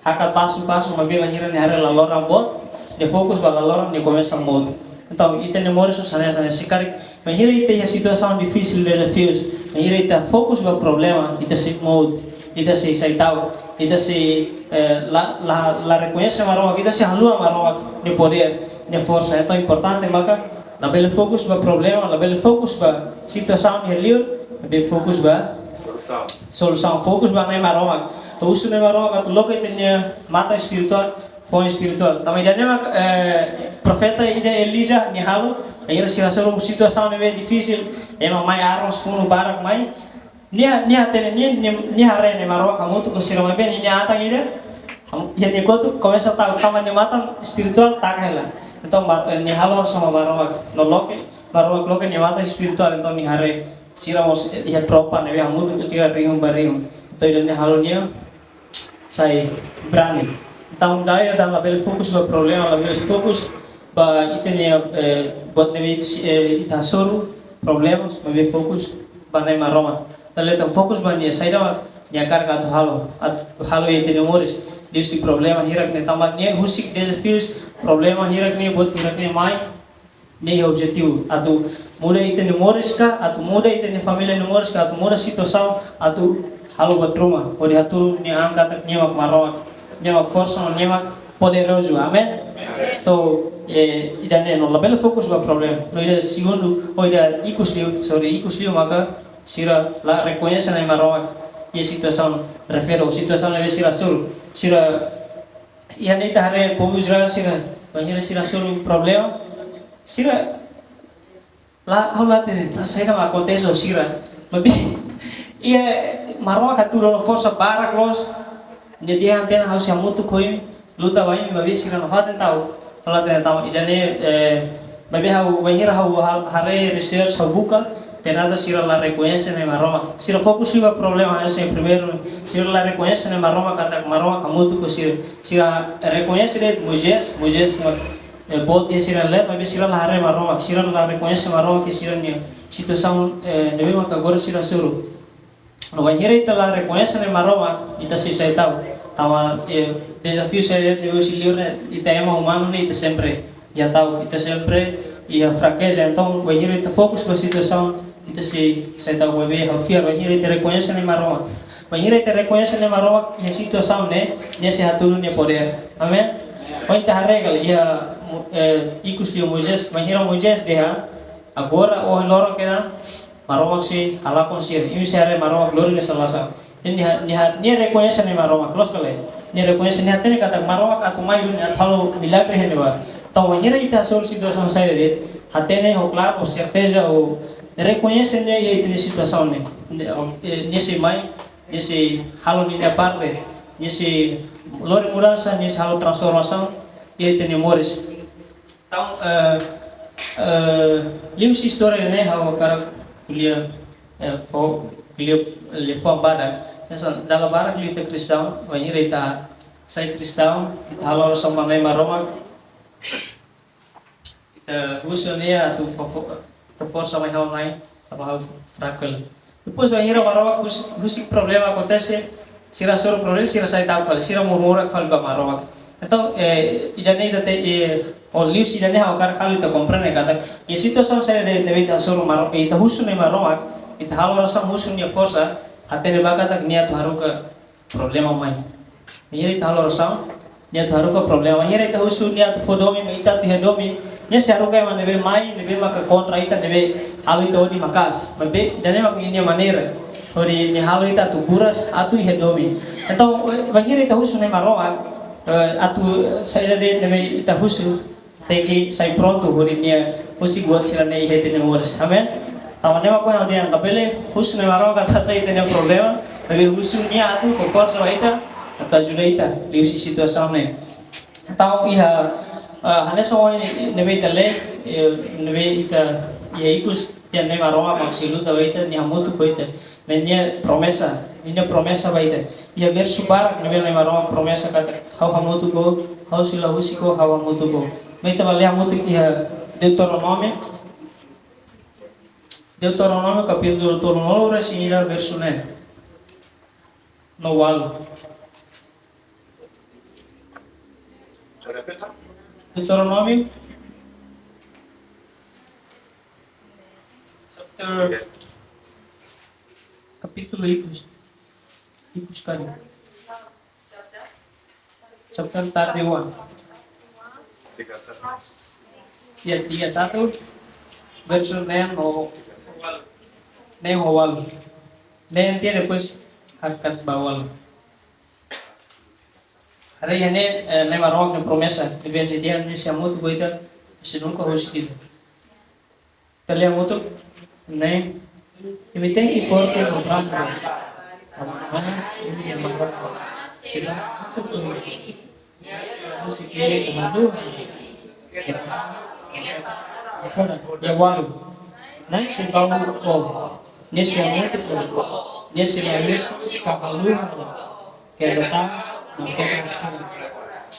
hakat pasu-pasu, maibé bainhira nia haree laloran boot, nia fokus ba laloran, nia komesa mout. Entaun, ita-nia moris mós hanesan ne'e, se karik bainhira ita iha situasaun difisil, dezafius, bainhira ita fokus ba problema, ita sei mout, ita sei sai ta'uk, ita sei, eh, la, la, la rekoñese Maromak, ita sei haluha Maromak nia podér, nia forsa. Entaun, importante maka labele fokus ba problema, labele fokus ba situasaun iha liur, maibé fokus ba solusaun. Solusaun, fokus ba Na'i Maromak. Entaun, husu Na'i Maromak atu loke ita-nia matan espirituál, foin espirituál. Tanba ida-ne'e mak, eh, profeta ida Elisa nia halo, bainhira sira hasoru situasaun ne'ebé difisil, ema mai armas, funu barak mai. Nia, nia hatene, nia, nia, nia haree Na'i Maromak hamutuk ho sira, maibé nia atan ida, ham-, iha nia kotuk komesa ta'uk, tanba nia matan espirituál taka hela. Entaun, Mar-, eh, nia halo orasaun ba Maromak, no loke, Maromak loke nia matan espirituál, entaun nia haree sira mós iha tropa ne'ebé hamutuk ho sira rihun ba rihun. Entaun, ida-ne'e halo nia sai brani. Entaun, dala ida ita labele fokus ba problema, labele fokus ba ita-nia, eh, buat ne'ebé, eh, ita hasoru, problema, maibé fokus ba Na'i Maromak. Ita labele fokus ba nia, saida mak nia hakarak atu halo, atu halo iha ita-nia moris. Liuhusi problema hirak ne'e, tanba nia husik dezafius, problema hirak ne'e, buat hirak ne'e mai, nia iha objetivu atu muda ita-nia moris ka, atu muda ita-nia família nia moris ka, atu muda situasaun, atu halo buat ruma, hodi hatudu nia an katak nia mak Maromak, nia mak forsa, nia mak poderozu. Amen? So, eh, ida-ne'e, no labele fokus ba problema. No ida segundu, ou ida ikus liu, sorry, ikus liu maka sira la rekoñese Na'i Maromak iha situasaun refere, ou situasaun ne'ebé sira hasoru. Sira, iha ne'e ita haree povu Israel sira, bainhira sira hasoru problema, sira la, ha'u la hatene, saida mak akontese ho sira. Maibé, iha Maromak hatudu forsa barak loos, nia dehan: "Hatene, ha'u sei hamutuk ho imi, luta ba imi." Maibé sira nafatin ta'uk. Ha'u la hatene tanba ida-ne'e, eh, maibé ha'u, bainhira ha'u ha-, haree, research, ha'u buka, ternyata sira la rekoñese Na'i Maromak. Sira fokus liu ba problema, ese primeiru, sira la rekoñese Na'i Maromak katak Maromak hamutuk ho sira. Sira rekoñese de'it Moisés, Moisés mak, eh, boot iha sira-nia leet, maibé sira la haree Maromak, sira la rekoñese Maromak iha sira-nia situasaun, eh, ne'ebé maka agora sira hasoru. No bainhira ita la rekoñese Na'i Maromak, ita sei sai ta'uk. Tanba, eh, dezafiu sira ne'ebé husi liur ne'e, ita ema umanu ne'e, ita sempre iha ta'uk, ita sempre iha frakeza. Entaun, bainhira ita fokus ba situasaun, ita sei sai ta'uk. Maibé ha'u fiar, bainhira ita rekoñese Na'i Maromak, bainhira ita rekoñese Na'i Maromak iha situasaun ne'e, nia sei hatudu nia podér. Amen? Ohin ita haree kala iha, eh, ikus liu Moisés, bainhira Moisés dehan: "Agora, ohin loron kedan, Maromak sei halakon sira, imi sei haree Maromak lori nia salvasaun." Nia, nia, nia rekoñese Na'i Maromak, loos ka lae? Nia rekoñese, nia hatene katak Maromak atu mai duni, atu halo milagre iha ne'ebá. Entaun, bainhira ita hasoru situasaun saida de'it, hatene ho klaru, ho serteza, ho rekoñese nia iha ita-nia situasaun ne'e. Nia, eh, nia sei mai, nia sei halo nia parte, nia sei lori mudansa, nia sei halo transformasaun iha ita-nia moris. Entaun, eh, eh, liuhusi istória ne'e ha'u hakarak ko'alia, eh, fó, ko'alia, eh, liafuan badak. Hanesan dala barak liu ita kristaun, bainhira ita sai kristaun, ita halo orasaun ba Na'i Maromak, ita husu nia atu fó, fó, fó forsa mai ha'u, Na'i, tanba ha'u fraku hela. Depois bainhira Maromak hus-, husik problema akontese, sira hasoru problema, sira sai ta'uk fali, sira murmura fali ba Maromak. Entaun, eh, ida-ne'e ita te-, eh, ou liuhusi ida-ne'e ha'u hakarak halo ita komprende katak iha situasaun saida de'it ne'ebé ita hasoru Maromak, ita husu Na'i Maromak, ita halo orasaun husu nia forsa, hatene ba katak nia atu haruka problema mai. Bainhira ita halo orasaun, nia atu haruka problema. Bainhira ita husu nia atu fó domin mai ita atu iha domin, nia sei haruka ema ne'ebé mai, ne'ebé maka kontra ita, ne'ebé halo ita odi maka'as. Maibé ida-ne'e mak nia maneira hodi nia halo ita atu buras, atu iha domin. Entaun, eh, bainhira ita husu Na'i Maromak, eh, atu saida de'it ne'ebé ita husu, tenke sai prontu hodi nia husik buat sira-ne'e iha ita-nia moris. Amen? Tanba ne'e mak ohin ha'u dehan, labele husu Na'i Maromak atu hasai ita-nia problema, maibé husu nia atu fó forsa ba ita, atu ajuda ita liuhusi situasaun ne'e. Entaun iha, ah, hanesan ohin ne'ebé ita lee, eh, ne'ebé ita iha ikus, iha Nai Maromak mak sei luta ba ita, nia hamutuk ho ita. Ne'e nia promesa, nia promesa ba ita. Iha versu barak ne'ebé Nai Maromak promesa katak, ha'u hamutuk ho, ha'u sei la husik ho, ha'u hamutuk ho. Mai ita bá lee hamutuk iha Deuteronómiu, Deuteronómiu kapítulu tolunulu-resin-ida, versu neen no ualu. Deuteronómiu, chapter, kapítulu ikus, ikus kali. Chapter thirty-one. Ya, tiga satu, versu neen ho, neen ho ualu. Neen tiha, depois hakat ba ualu. Haree iha ne'e, eh, Nai Maromak nia promesa, ne'ebé nia dehan nia sei hamutuk ho ita, sei nunka husik ita. Ita lee hamutuk, ne'e, imi tenke forte no brandi. Tanba Nai, imi-nia Maromak, sei hamutuk ho imi. Nia sei la husik imi ka haluha imi. Keta, keta, keta, dia walu. Nai sei balu ho, nia sei hamutuk ho, nia sei la husik ka haluha ho. Keta, no keta haluha.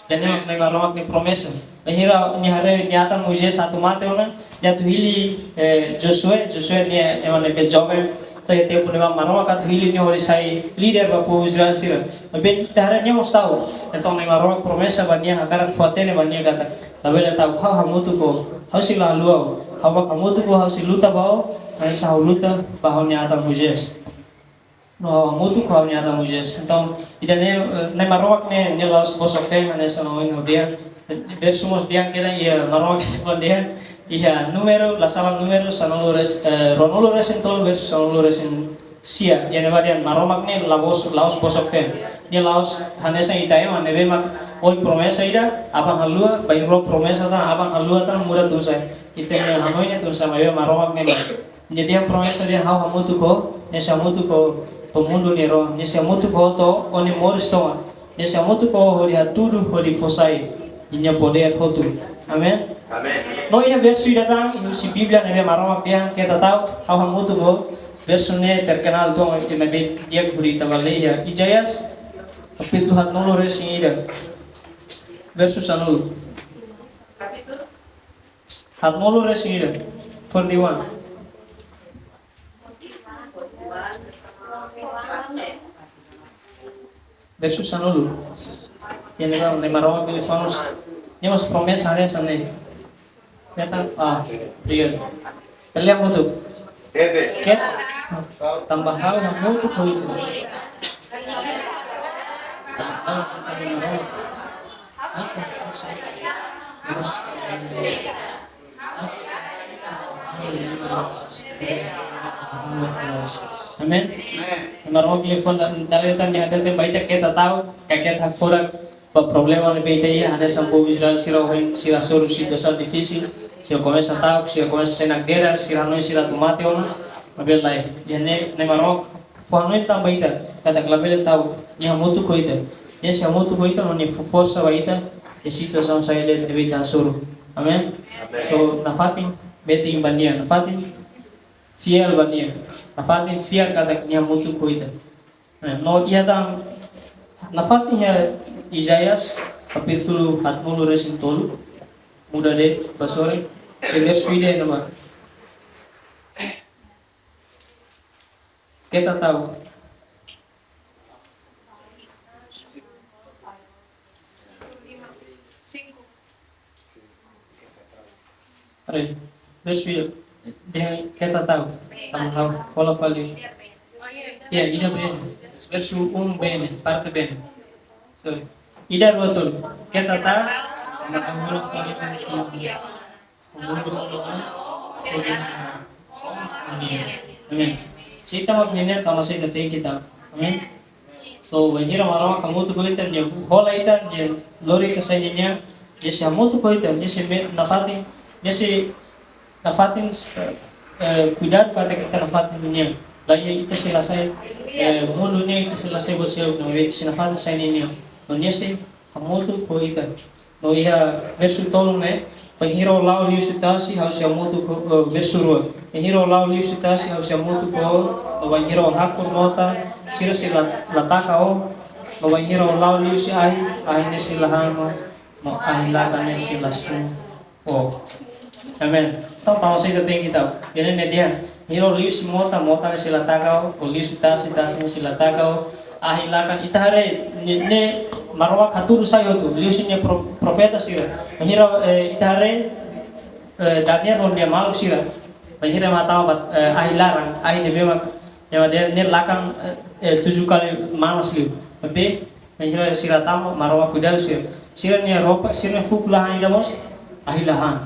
Ida-ne'e mak Nai Maromak nia promesa. Bainhira nia haree nia atan Moisés atu mate ona, nia atu hili, eh, Josué, Josué ne'e ema ne'ebé joven, to'o iha tempu ne'ebá Maromak atu hili nia hodi sai líder ba povu Israel sira. Maibé ita haree nia mós ta'uk. Entaun Nai Maromak promesa ba nia, hakarak fó-hatene ba nia katak, labele ta'uk, ha'u hamutuk ho, ha'u sei la haluha ho, ha'u mak hamutuk ho, ha'u sei luta ba ó, hanesan ha'u luta ba ha'u-nia atan Moisés. No ha'u hamutuk ho ha'u-nia atan Moisés. Entaun, ida-ne'e, eh, Nai Maromak ne'e, nia la'ós bosok de'it, hanesan ohin ha'u dehan. Versu mós dehan katak iha Maromak nia dehan, iha Númeru, la sala Númeru, sanulu-resin, eh, ruanulu-resin-tolu, versu sanulu-resin-sia. Iha ne'ebá dehan Maromak ne'e la bos-, la'ós bosok de'it. Nia la'ós hanesan ita ema, ne'ebé mak ohin promesa ida, aban haluha, bainrua promesa tan, aban haluha tan, muda tun sa'e. Ita-nia hanoin ne'e tun sa'e, maibé Maromak ne'e mak. Nia dehan promesa dehan ha'u hamutuk ho, nia sei hamutuk ho, to'o mundu nia rohan, nia sei hamutuk ho to'o ó-nia moris tomak, nia sei hamutuk ho hodi hatudu, hodi fó sai, nia podér hotu. Amen. Amen. No iha versu ida tan, iha husi Bíblia ne'ebé Maromak dehan keta ta'uk, ha'u hamutuk ho, versu ne'e terkenal uitoan, ne'ebé di'ak hodi ita bá lee iha Isaías, kapítulu haatnulu-resin-ida, versu sanulu. Haatnulu-resin-ida, forty-one. Versu sanulu. Iha ne'ebá, Nai Maromak nia fó-mos, nia mós promesa hanesan ne'e. Ita, ah, primeiro. Ita lee hamutuk. Keta, tanba ha'u hamutuk ho ita. Amen. Maromak nia fó-hatene, dale tan nia hatete ba ita keta ta'uk, ka keta hakfodak ba problema ne'ebé ita iha, hanesan povu Israel sira ohin sira hasoru situasaun difisil, sira komesa ta'uk, sira komesa senak dera, sira hanoin sira atu mate ona, maibé lae, iha ne'e, Nai Maromak fó-hanoin tan ba ita, katak labele ta'uk, nia hamutuk ho ita. Nia sei hamutuk ho ita, no nia fó forsa ba ita, iha situasaun saida de'it ne'ebé ita hasoru. Amen? Amen. So, nafatin metin ba nia, nafatin fiél ba nia, nafatin fiar katak nia hamutuk ho ita. Eh, no iha tan, nafatin iha Isaías, kapítulu haatnulu-resin-tolu, muda de'it, ba sorin, versu ida ne'ebá. Keta ta'uk. Haree, versu ida, dehan keta ta'uk, tanba ha'u hola fali. Ya, ida B. Versu um B ne'e, parte B ne'e. Sorry. Ida, rua, tolu. Keta ta'uk, tanba ha'u hola fali. Amen. Se ita mak ninia, tanba saida ita tenke ta'uk. Amen. So, bainhira Maromak hamutuk ho ita, nia hola ita, nia lori kasai ninia, nia sei hamutuk ho ita, nia sei me-, nafatin, nia sei nafatin, eh, kuidadu katak ita nafatin ninia. Lae, ita sei la sai eh, mundu ne'e ita sei la sei buat seluk, no ita sei nafatin sai ne'e nian. No nia sei hamutuk ho ita. No iha versu tolu ne'e, bainhira ó la'o liuhusi tasi, ha'u sei hamutuk ho, eh, versu rua. Bainhira ó la'o liuhusi tasi, ha'u sei hamutuk ho, no bainhira ó hakun mota, sira sei la, la taka ó, no bainhira ó la'o liuhusi ahi, ahi ne'e sei la han ó, no ahi lakan ne'e sei la sun ó. Amen. Entaun, tau saida tenke tau. Ida-ne'e dehan, bainhira ó liuhusi mota, mota ne'e sei la taka ó, ó liuhusi tasi, tasi ne'e sei la taka ó. Ahi lakan, ita haree, ne'e, ne'e Maromak hatudu sai hotu, liuhusi nia pro-, profeta sira. Bainhira, eh, ita haree, eh, Daniel ho nia maluk sira. Bainhira ema tama ba, eh, ahi laran, ahi ne'ebé mak, ema dehan ne'e lakan, eh, eh, tujuh kali manas liu. Tapi, bainhira sira tama, Maromak kuidadu sira. Sira-nia roupa, sira-nia fuuk la han ida mós, ahi la han.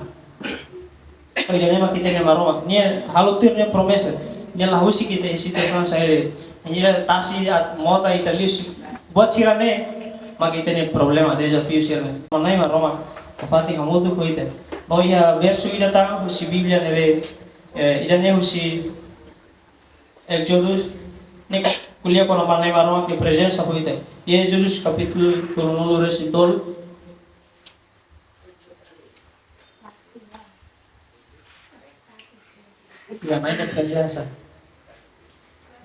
Ida-ne'e mak ita-nia Maromak. Nia halo tuir nia promesa. Nia la husik ita iha situasaun saida de'it. Bainhira tasi, ahi, mota, ita liuhusi buat sira-ne'e, mak ita-nia problema, dezafiu sira-ne'e. Maibé Maromak nafatin hamutuk ho ita. No iha versu ida tan husi Bíblia ne'ebé, eh, ida-ne'e husi Ézodu, ne'e ko'alia kona-ba Nai Maromak nia prezensa ho ita. Iha Ézodu kapítulu tolunulu-resin-tolu. Ya, Nai nia prezensa.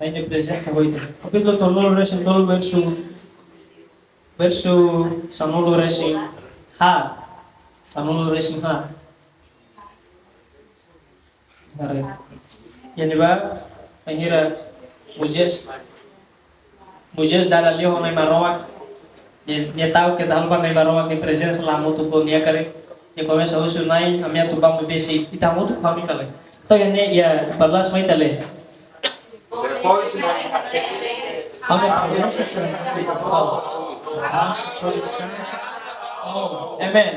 Nai nia prezensa ho ita. Kapítulu tolunulu-resin-tolu versu, versu sanulu-resin-haat. Sanulu-resin-haat. Haree. Iha ne'ebá, bainhira Moisés, Moisés dada liu ho Nai Maromak, nia, nia ta'uk keta haluha ba Nai Maromak nia prezensa la hamutuk ho nia karik, nia komesa husu: Nai, ami atu bá maibé sei ita hamutuk ho ami ka lae? Entaun iha ne'e, iha empat belas mai ita lee. Depois, Ami prezensa sira. Amen.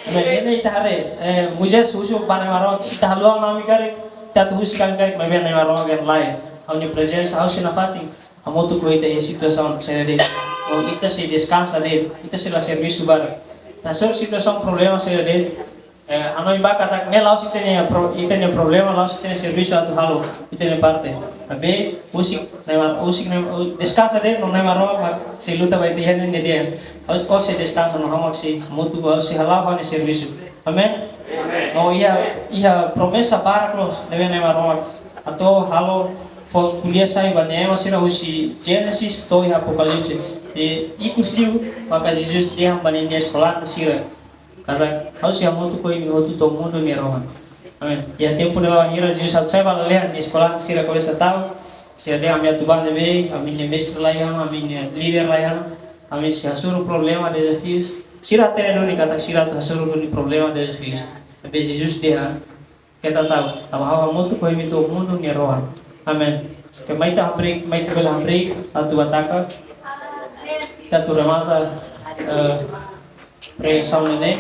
Amen. Iha ne'e ita haree, eh, Moisés husu ba Nai Maromak, ita haluha ami karik, ita atu husik ami karik, maibé Nai Maromak dehan lae. Ha'u-nia prezensa, ha'u sei nafatin hamutuk ho ita iha situasaun saida de'it. No ita sei deskansa de'it, ita sei la servisu barak. Ita hasoru situasaun problema saida de'it, eh, hanoin ba katak ne'e la'ós ita-nia pro-, ita-nia problema, la'ós ita-nia servisu atu halo ita-nia parte. Maibé husik, Nai Mar-, husik Nai Mar-, deskansa de'it no Nai Maromak sei luta ba ita, iha ne'e nia dehan: Ó, ó sei deskansa no ha'u mak sei hamutuk, ha'u sei hala'o ha'u-nia servisu. Amen? Amen. No iha, iha promesa barak loos ne'ebé Nai Maromak atu halo, fó ko'alia sai ba nia ema sira husi Génesis to'o iha Apokalipse. I ikus liu maka Jesus dehan ba ninia eskolante sira katak: Ha'u sei hamutuk ho imi hotu to'o mundu nia rohan. Amen. Iha tempu ne'ebá bainhira Jesus atu sai ba lalehan, nia eskolante sira komesa ta'uk, sira dehan: Ami atu bá ne'ebé, ami-nia mestre la iha ona, ami-nia líder la iha ona, ami sei hasoru problema, dezafius. Sira hatene duni katak sira atu hasoru duni problema, dezafius. Maibé Jesus dehan: Keta ta'uk, tanba ha'u hamutuk ho imi to'o mundu nia rohan. Amen. Oke, mai ita hamriik, mai ita bele hamriik, atu bá taka, ita atu remata, eh, pregasaun ne'e.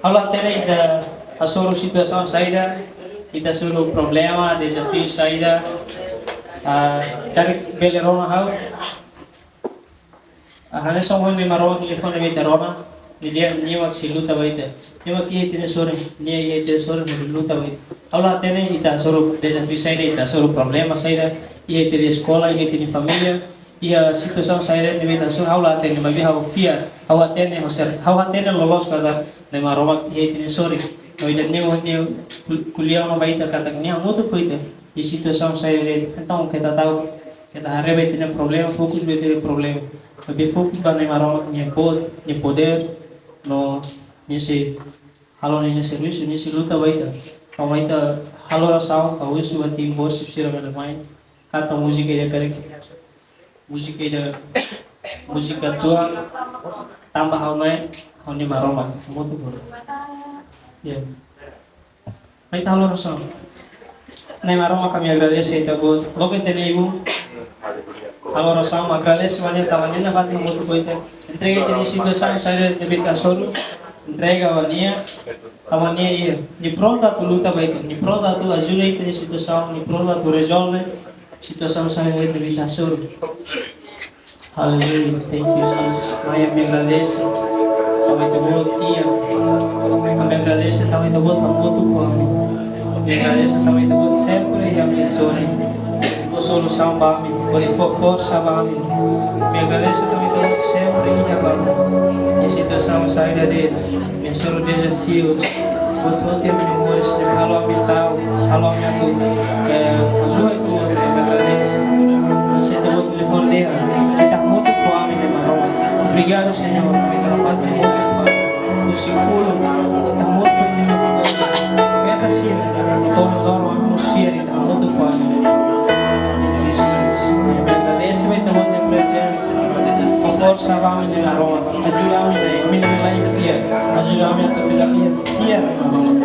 Ha'u la hatene ita hasoru situasaun saida, ita hasoru problema, dezafiu saida, ah, karik bele rona ha'u. Ah, hanesan ohin Nai Maromak nia liafuan ne'ebé ita rona, nia dehan nia mak sei luta ba ita. Nia mak iha ita-nia sorin, nia iha ita-nia sorin hodi luta ba ita. Ha'u la hatene ita hasoru dezafiu saida, ita hasoru problema saida, iha ita-nia eskola, iha ita-nia família, iha situasaun saida ne'ebé ita hasoru, ha'u la hatene, maibé ha'u fiar, ha'u hatene, ha'u ser-, ha'u hatene loloos katak Nai Maromak iha ita-nia sorin. No ida-ne'e mak nia ko'alia ona ba ita katak nia hamutuk ho ita iha situasaun saida de'it. Entaun keta ta'uk, keta haree ba ita-nia problema, fokus ba ita-nia problema. Maibé fokus ba Nai Maromak nia boot, nia podér, no nia sei halo ninia servisu, nia sei luta ba ita. Entaun mai ita halo orasaun, ha'u husu ba tim worship sira bele mai. Kanta múzika ida karik. Múzika ida, múzika tua, Tanba Ha'u Na'i, Ha'u-nia Maromak, hamutuk ho. Ya. Mai ita halo orasaun. Nai Maromak, ami agradese Ita-Boot. Loke teneibu. Halo orasaun, agradese ba Nia tanba Nia nafatin hamutuk ho ita. Entrega ita-nia situasaun saida ne'ebé ita hasoru. Entrega ba Nia. Tanba Nia iha. Nia prontu atu luta ba ita. Nia prontu atu ajuda ita-nia situasaun. Nia prontu atu rezolve situasaun saida ne'ebé ita hasoru. Aleluia. Thank you, Jesus. Na'i, ami agradese tanba Ita-Boot iha. Ami agradese tanba Ita-Boot hamutuk ho ami. Ami agradese tanba Ita-Boot sempre iha ami-nia sorin. Fó solusaun ba ami. Hodi fó forsa ba ami. Ami agradese tanba Ita-Boot sempre iha ba ami. Iha situasaun saida de'it, iha seluler dezafiu, buat hotu ami-nia moris, ami halo ami tau, halo ami atu, eh, atu, ami agradese. Ami sente Ita-Boot telefone dehan, Ita hamutuk ho ami, Nai Maromak. Obrigadu, Señór, ami tau fatin, husi ulun, Ita hamutuk ho ami. Beta sira, to'o loron ami mós fiar, Ita hamutuk ho ami. Jesus, ami agradese ba Ita-Boot nia prezensa. Fó forsa ba ami, Nai Maromak. Ajuda ami, Nai, ami la iha fiar. Ajuda ami atu ami la iha fiar, Nai Maromak.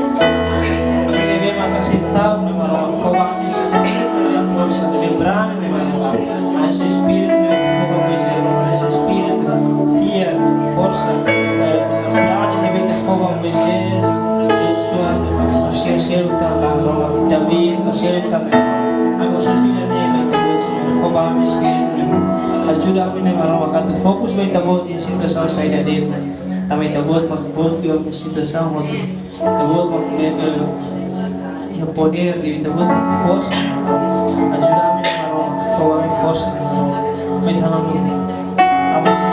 Ami ne'ebé maka sentadu, Nai Maromak. Fó ba ami forsa, ami brani, Nai Maromak. Hanesan Espíritu ne'ebé fó ba Moisés, hanesan Espíritu fiar, forsa, eh, brani ne'ebé Ita fó ba Moisés, Josué, no sira seluk tan, Nai Maromak, David, no sira seluk tan. Ami mós husu Ita-nia, Ita-Boot, fó ba ami Espíritu ne'e. Ajuda ami, Nai Maromak, atu fokus ba Ita-Boot iha situasaun saida de'it. Ami Ita-Boot mak boot iha situasaun hotu. Ita-Boot mak, eh, iha podér, Ita-Boot mak forsa. Ajuda ami, Nai Maromak, fó ba ami forsa. Mai tangan. Amin.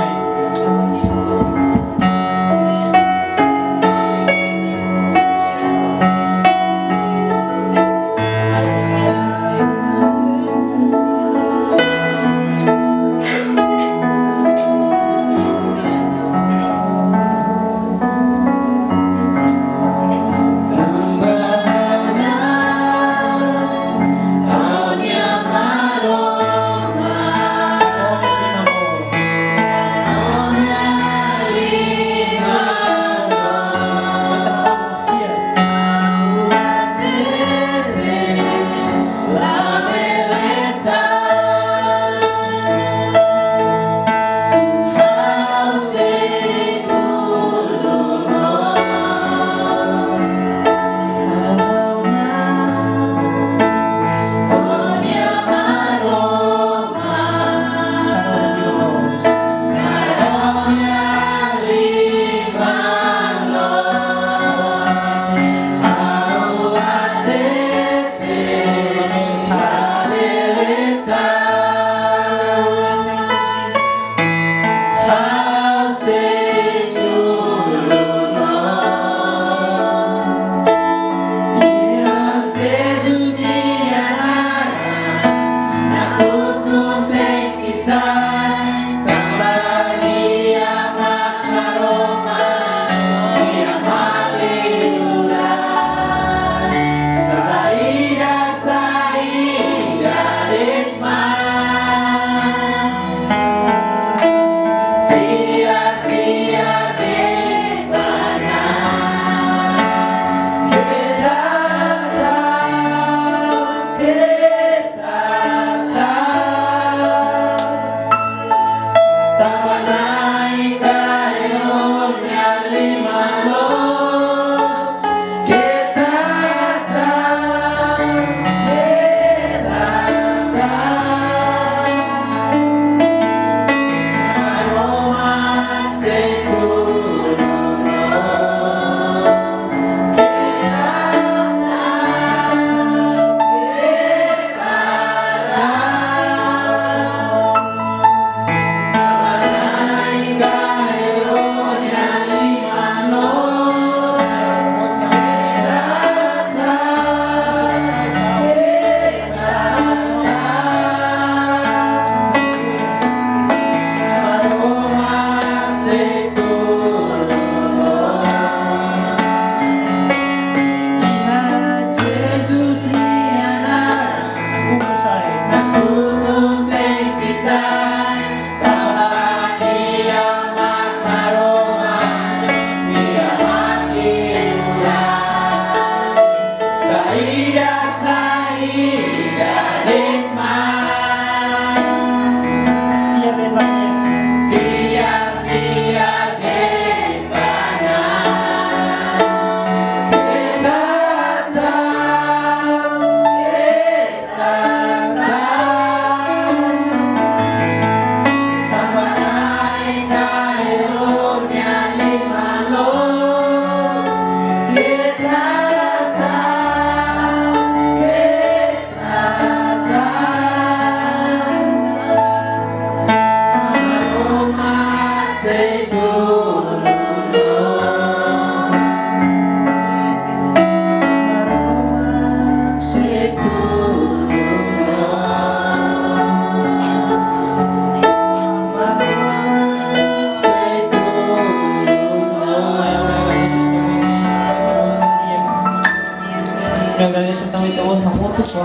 Husi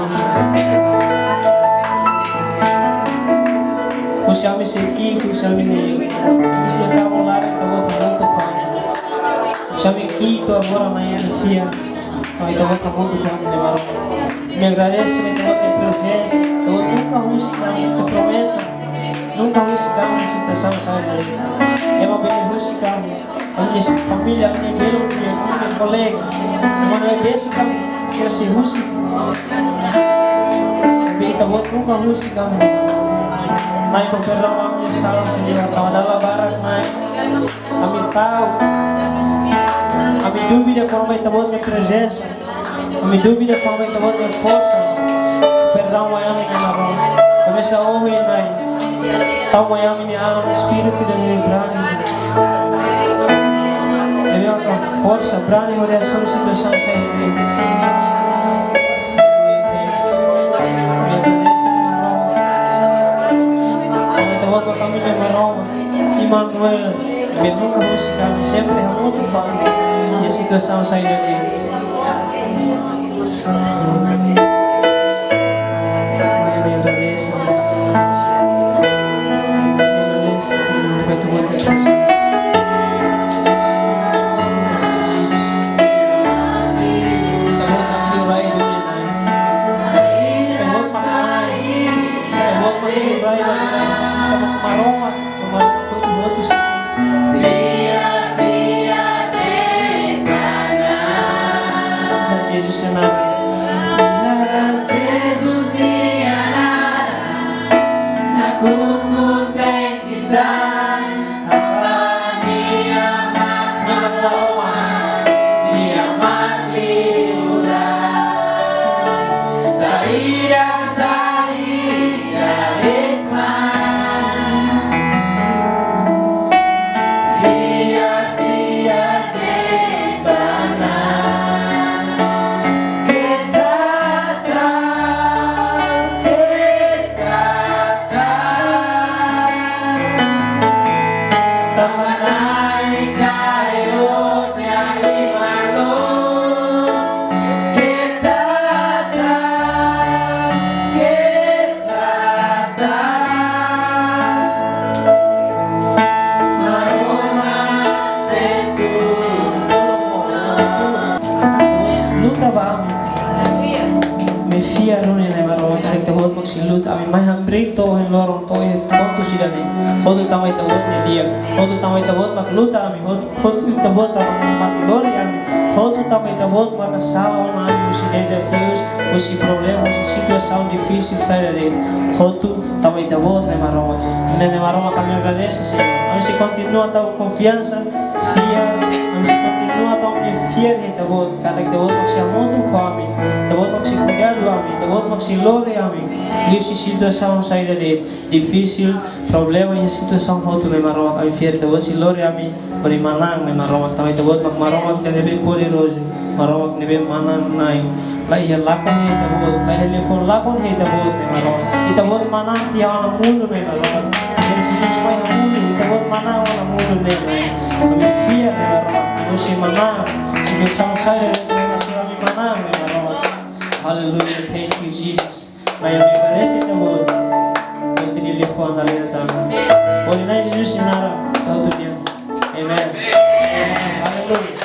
ami sei ki'ik, husi ami-nia, husi ami-nia kaben laran, Ita-Boot hamutuk ho ami. Husi ami ki'ik to'o agora, Na'i, ami fiar, Ita-Boot hamutuk ho ami, Maromak. Ami agradese ba Ita-Boot nia prezensa, Ita-Boot nunka husik ami, Ita promesa, nunka husik ami iha situasaun saida de'it. Ema bele husik ami, ami-nia família, ami-nia belun, ami-nia kolega, ema ne'ebé husik ami, sira sei husik. Maibé Ita-Boot nunka husik ami. Na'i, fó perdaun ami-nia sala, Señór, tanba dala barak, Na'i, ami ta'uk, ami duvida kona-ba Ita-Boot nia prezensa. Ami duvida kona-ba Ita-Boot nia forsa. Perdaun mai ami, Na'i Maromak. Komesa ohin, Na'i, tau mai ami-nia an, espíritu, ida-ne'e brani, ida-ne'e maka forsa, brani hodi hasoru situasaun saida de'it. Ami agradese, Na'i Maromak. Ami Ita-Boot maka ami-nia Maromak, Emanuel, ne'ebé nunka husik ami, sempre hamutuk ho ami iha situasaun saida de'it. Maromak, Maromak, hotu-hotu, Señór. Fiar, fiar de'it ba Na'i. Iha Jesus nia naran. Iha Jesus nia naran, nakukun tenke sai. Tanba Nia mak Maromak, Nia mak liurai. Saida, saida de'it mai. Fiar, fiar de'it ba Na'i. Keta ta'uk, keta ta'uk. Tanba Na'i kaer Ó-nia liman loos. Keta ta'uk, keta ta'uk. Maromak sei tuur. Luta ba ami. Ami fiar duni, Na'i Maromak, katak Ita-Boot mak sei luta. Ami mai hamriik to'o ohin loron to'o iha pontu sira-ne'e. Hotu tanba Ita-Boot nia di'ak. Hotu tanba Ita-Boot mak luta ami. Hotu, hotu Ita-Boot mak, mak lori ami. Hotu tanba Ita-Boot maka salva ona ami husi dezafius, husi problema, husi situasaun difisil saida de'it. Hotu tanba Ita-Boot, Na'i Maromak. Na'i Maromak, ami agradese, Señór. Ami sei kontinua tau konfiansa, fiar, ami sei kontinua tau ami-nia fiar iha Ita-Boot. Katak Ita-Boot mak sei hamutuk ho ami, Ita-Boot mak sei kuidadu ami, Ita-Boot mak sei lori ami. Husi situasaun saida de'it, difisil, problema, iha situasaun hotu, Na'i Maromak, ami fiar Ita-Boot sei lori ami hodi manán, Na'i Maromak, tanba Ita-Boot mak Maromak ida ne'ebé poderozu, Maromak ne'ebé manán, Na'i. La iha lakon iha Ita-Boot, la iha liafuan lakon iha Ita-Boot, Na'i Maromak. Ita-Boot manán tiha ona mundu, Na'i Maromak. Iha Jesus mai iha mundu, Ita-Boot manán ona mundu ne'e, Na'i. Ami fiar, Na'i Maromak, ami sei manán. Situasaun saida de'it, ami manán, Na'i Maromak. Haleluya, thank you, Jesus. Na'i, ami agradese Ita-Boot. Ita-Nia liafuan dala ida tan. Hodi Na'i Jesus nia naran, Ita hotu dehan. Amen. Haleluya.